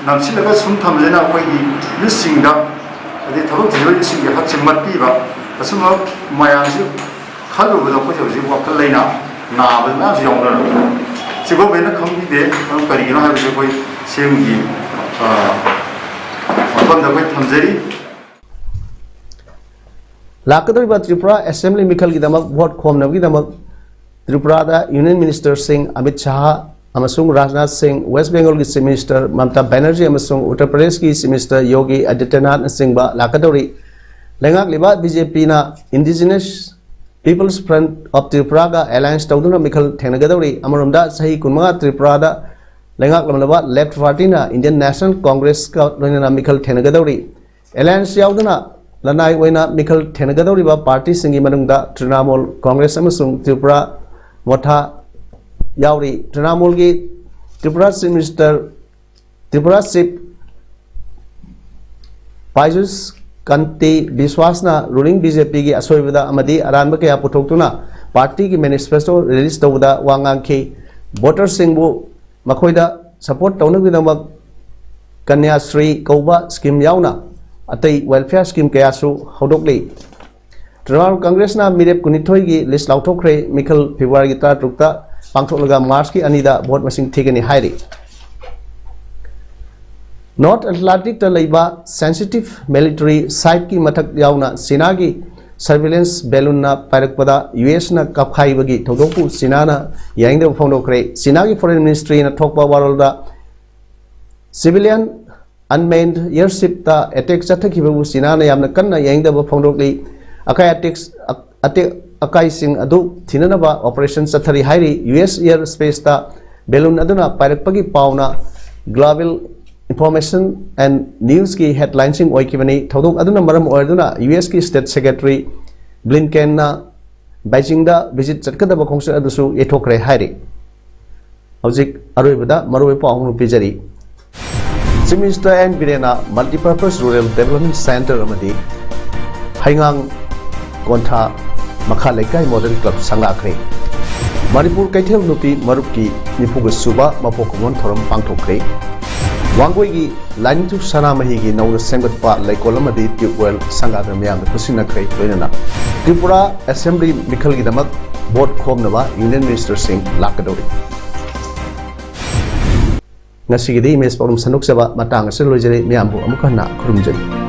ꯅꯝꯁꯤꯜꯂꯒ ꯁꯨꯝ ꯊꯝꯕꯁꯤꯅ ꯑꯩꯈꯣꯏꯒꯤ youth ꯁꯤꯡꯗ ꯑꯗꯩ ꯊꯕꯛ ꯊꯤꯖꯤꯟꯕꯁꯤꯡꯒꯤ ꯍꯛꯁꯦ ꯃꯠꯄꯤꯕ, ꯑꯁꯨꯝꯕ ꯃꯌꯥꯝꯁꯤ ꯈꯜꯂꯨꯕꯗ ꯑꯩꯈꯣꯏꯁꯦ ꯍꯧꯖꯤꯛ ꯋꯥꯈꯜ ꯂꯩꯅꯥ ꯅꯥꯕ ꯃꯌꯥꯝꯁꯨ ꯌꯥꯎꯅꯔꯕꯅꯤ꯫ ꯁꯤ ꯒꯣꯔꯃꯦꯟꯅ ꯈꯪꯕꯤꯗꯦ꯫ ꯑꯗꯨ ꯀꯔꯤꯒꯤꯅꯣ ꯍꯥꯏꯕꯁꯦ ꯑꯩꯈꯣꯏ ꯁꯤꯒꯤ ꯃꯐꯝꯗ ꯑꯩꯈꯣꯏ ꯊꯝꯖꯔꯤ꯫ ꯂꯥꯛꯀꯗꯧꯔꯤꯕ ꯇ꯭ꯔꯤꯄꯨꯔꯥ ꯑꯦꯁꯦꯝꯕ꯭ꯂꯤ ꯃꯤꯈꯜꯒꯤꯗꯃꯛ ꯚꯣꯠ ꯈꯣꯝꯅꯕꯒꯤꯗꯃꯛ ꯇ꯭ꯔꯤꯄꯨꯔꯥꯗ ꯌꯨꯅꯤꯌꯟ ꯃꯤꯅꯤꯁꯇꯔꯁꯤꯡ ꯑꯃꯤꯠ ꯁꯥꯍ ꯑꯃꯁꯨꯡ ꯔꯥꯖꯅꯥꯊ ꯁꯤꯡ, ꯋꯦꯁ ꯕꯦꯡꯒꯣꯜꯒꯤ ꯆꯤꯐ ꯃꯤꯅꯤꯁꯇꯔ ꯃꯃꯇꯥ ꯕꯦꯅꯔꯖꯤ ꯑꯃꯁꯨꯡ ꯎꯠꯇꯔ ꯄ꯭ꯔꯗꯦꯁꯀꯤ ꯆꯤꯐ ꯃꯤꯅꯤꯁꯇꯔ ꯌꯣꯒꯤ ꯑꯥꯗꯤꯇ꯭ꯌꯅꯥꯊꯅꯆꯤꯡꯕ ꯂꯥꯛꯀꯗꯧꯔꯤ꯫ ꯂꯩꯉꯥꯛꯂꯤꯕ ꯕꯤ ꯖꯦ ꯄꯤꯅ Indigenous People's Front of Tripuraꯒ alliance ꯇꯧꯗꯨꯅ ꯃꯤꯈꯜ ꯊꯦꯡꯅꯒꯗꯧꯔꯤ꯫ ꯑꯃꯔꯣꯝꯗ ꯆꯍꯤ ꯀꯨꯟꯃꯉꯥ ꯇ꯭ꯔꯤꯄꯨꯔꯥꯗ ꯂꯩꯉꯥꯛꯂꯝꯂꯕ ꯂꯦꯐ ꯄꯥꯔꯇꯤꯅ Indian National Congressꯀ ꯂꯣꯏꯅꯅ ꯃꯤꯈꯜ ꯊꯦꯡꯅꯒꯗꯧꯔꯤ꯫ Alliance ꯌꯥꯎꯗꯅ ꯂꯅꯥꯏ ꯑꯣꯏꯅ ꯃꯤꯈꯜ ꯊꯦꯡꯅꯒꯗꯧꯔꯤꯕ ꯄꯥꯔꯇꯤꯁꯤꯡꯒꯤ ꯃꯅꯨꯡꯗ ꯇ꯭ꯔꯤꯅꯥꯃꯣꯜ ꯀꯣꯡꯒ꯭ꯔꯦꯁ ꯑꯃꯁꯨꯡ ꯇ꯭ꯔꯤꯄꯨꯔꯥ ꯃꯣꯊꯥ ꯌꯥꯎꯔꯤ꯫ ꯇ꯭ꯔꯤꯅꯥꯃꯣꯜꯒꯤ Tripura chief minister, Tripura chief Bijush Kanti ꯕꯤꯁ꯭ꯋꯥꯁꯅ ꯔꯨꯂꯤꯡ ꯕꯤ ꯖꯦ ꯄꯤꯒꯤ ꯑꯁꯣꯏꯕꯗ ꯑꯃꯗꯤ ꯑꯔꯥꯟꯕ ꯀꯌꯥ ꯄꯨꯊꯣꯛꯇꯨꯅ ꯄꯥꯔꯇꯤꯒꯤ ꯃꯦꯅꯤꯐꯦꯁꯇꯣ ꯔꯤꯂꯤꯖ ꯇꯧꯕꯗ ꯋꯥ ꯉꯥꯡꯈꯤ꯫ ꯚꯣꯇꯔꯁꯤꯡꯕꯨ ꯃꯈꯣꯏꯗ ꯁꯄꯣꯔꯠ ꯇꯧꯅꯕꯒꯤꯗꯃꯛ ꯀꯟꯌꯥꯁ꯭ꯔꯤ ꯀꯧꯕ ꯁ꯭ꯀꯤꯝ ꯌꯥꯎꯅ ꯑꯇꯩ ꯋꯦꯜꯐꯤꯌꯔ ꯁ꯭ꯀꯤꯝ ꯀꯌꯥꯁꯨ ꯍꯧꯗꯣꯛꯂꯤ꯫ ꯇ꯭ꯔꯤꯅꯥꯃꯣꯜ ꯀꯪꯒ꯭ꯔꯦꯁꯅ ꯃꯤꯔꯦꯞ ꯀꯨꯟꯅꯤꯊꯣꯏꯒꯤ ꯂꯤꯁ ꯂꯥꯎꯊꯣꯛꯈ꯭ꯔꯦ꯫ ꯃꯤꯈꯜ ꯐꯦꯕ꯭ꯔꯨꯋꯥꯔꯤꯒꯤ ꯇꯔꯥꯇꯔꯨꯛꯇ ꯄꯥꯡꯊꯣꯛꯂꯒ ꯃꯥꯔꯆꯀꯤ ꯑꯅꯤꯗ ꯚꯣꯠ ꯃꯁꯤꯡ ꯊꯤꯒꯅꯤ ꯍꯥꯏꯔꯤ꯫ ꯅꯣꯔꯠ ꯑꯦꯠꯂꯥꯟꯇꯤꯛꯇ ꯂꯩꯕ ꯁꯦꯟꯁꯤꯇꯤꯚ ꯃꯤꯂꯤꯇꯔꯤ ꯁꯥꯏꯠꯀꯤ ꯃꯊꯛ ꯌꯥꯎꯅ ꯆꯤꯅꯥꯒꯤ ꯁꯔꯚꯤꯂꯦꯟꯁ ꯕꯦꯂꯨꯟꯅ ꯄꯥꯏꯔꯛꯄꯗ ꯌꯨ ꯑꯦꯁꯅ ꯀꯥꯞꯈꯥꯏꯕꯒꯤ ꯊꯧꯗꯣꯛꯄꯨ ꯆꯤꯅꯥꯅ ꯌꯥꯅꯤꯡꯗꯕ ꯐꯣꯡꯗꯣꯛꯈ꯭ꯔꯦ꯫ ꯆꯤꯅꯥꯒꯤ ꯐꯣꯔꯦꯟ ꯃꯤꯅꯤꯁꯇ꯭ꯔꯤꯅ ꯊꯣꯛꯄ ꯋꯥꯔꯣꯜꯗ ꯁꯤꯚꯤꯂꯤꯌꯟ ꯑꯟꯃꯦꯟ ꯑꯦꯌꯔꯁꯤꯞꯇ ꯑꯦꯇꯦꯛ ꯆꯠꯊꯈꯤꯕꯕꯨ ꯆꯤꯅꯥꯅ ꯌꯥꯝꯅ ꯀꯟꯅ ꯌꯥꯅꯤꯡꯗꯕ ꯐꯣꯡꯗꯣꯛꯂꯤ꯫ ꯑꯀꯥꯏ ꯑꯇꯦꯛ ꯑꯇꯦꯛ ꯑꯀꯥꯏꯁꯤꯡ ꯑꯗꯨ ꯊꯤꯅꯅꯕ ꯑꯣꯄꯔꯦꯁꯟ ꯆꯠꯊꯔꯤ ꯍꯥꯏꯔꯤ꯫ ꯌꯨ ꯑꯦꯁ ꯑꯦꯌꯔ ꯁ꯭ꯄꯦꯁꯇ ꯕꯦꯂꯨꯟ ꯑꯗꯨꯅ ꯄꯥꯏꯔꯛꯄꯒꯤ ꯄꯥꯎꯅ Global Information and Newsꯀꯤ ꯍꯦꯗꯂꯥꯏꯟꯁꯤꯡ ꯑꯣꯏꯈꯤꯕꯅꯤ꯫ ꯊꯧꯗꯣꯛ ꯑꯗꯨꯅ ꯃꯔꯝ ꯑꯣꯏꯗꯨꯅ ꯌꯨ ꯑꯦꯁꯀꯤ ꯁ꯭ꯇꯦꯠ ꯁꯦꯀ꯭ꯔꯦꯇꯔꯤ ꯕ꯭ꯂꯤꯟꯀꯦꯟꯅ ꯕꯩꯖꯤꯡꯗ ꯚꯤꯖꯤꯠ ꯆꯠꯀꯗꯕ ꯈꯣꯡꯆꯠ ꯑꯗꯨꯁꯨ ꯌꯩꯊꯣꯛꯈ꯭ꯔꯦ ꯍꯥꯏꯔꯤ꯫ ꯍꯧꯖꯤꯛ ꯑꯔꯣꯏꯕꯗ ꯃꯔꯨꯑꯣꯏꯕ ꯄꯥꯎ ꯑꯃ ꯄꯤꯖꯔꯤ꯫ Chief Minister N ꯕꯤꯔꯦꯟꯅ Multipurpose Rural Development Centre ꯑꯃꯗꯤ ꯍꯩꯉꯥꯡ ꯀꯣꯟꯊꯥ ꯃꯈꯥ ꯂꯩꯀꯥꯏ ꯃꯣꯗꯦꯜ ꯀ꯭ꯂꯕ ꯁꯪꯒꯥꯈ꯭ꯔꯦ꯫ ꯃꯅꯤꯄꯨꯔ ꯀꯩꯊꯦꯜ ꯅꯨꯄꯤ ꯃꯔꯨꯞꯀꯤ ꯅꯤꯐꯨꯒ ꯁꯨꯕ ꯃꯄꯣꯛ ꯀꯨꯝꯑꯣꯟ ꯊꯧꯔꯝ ꯄꯥꯡꯊꯣꯛꯈ꯭ꯔꯦ꯫ ꯋꯥꯡꯒꯣꯏꯒꯤ ꯂꯥꯏꯅꯤꯡꯊꯧ ꯁꯅꯥꯃꯍꯤꯒꯤ ꯅꯧꯅ ꯁꯦꯝꯒꯠꯄ ꯂꯩꯀꯣꯜ ꯑꯃꯗꯤ ꯇ꯭ꯌꯨꯕꯋꯦꯜ ꯁꯪꯒꯥꯗꯨꯅ ꯃꯤꯌꯥꯝꯗ ꯈꯨꯠꯁꯤꯟꯅꯈ꯭ꯔꯦ꯫ ꯂꯣꯏꯅꯅ ꯇ꯭ꯔꯤꯄꯨꯔꯥ ꯑꯦꯁꯦꯝꯕ꯭ꯂꯤ ꯃꯤꯈꯜꯒꯤꯗꯃꯛ ꯚꯣꯠ ꯈꯣꯝꯅꯕ ꯌꯨꯅꯤꯌꯟ ꯃꯤꯅꯤꯁꯇꯔꯁꯤꯡ ꯂꯥꯛꯀꯗꯧꯔꯤ꯫ ꯉꯁꯤꯒꯤꯗꯤ ꯏꯃꯦꯖ ꯄꯥꯎꯗꯝ ꯁꯟꯗꯣꯛꯆꯕ ꯃꯇꯥꯡ ꯑꯁꯤꯗ ꯂꯣꯏꯖꯔꯦ꯫ ꯃꯤꯌꯥꯝꯕꯨ ꯑꯃꯨꯛ ꯍꯟꯅ ꯈꯨꯔꯨꯝꯖꯔꯤ꯫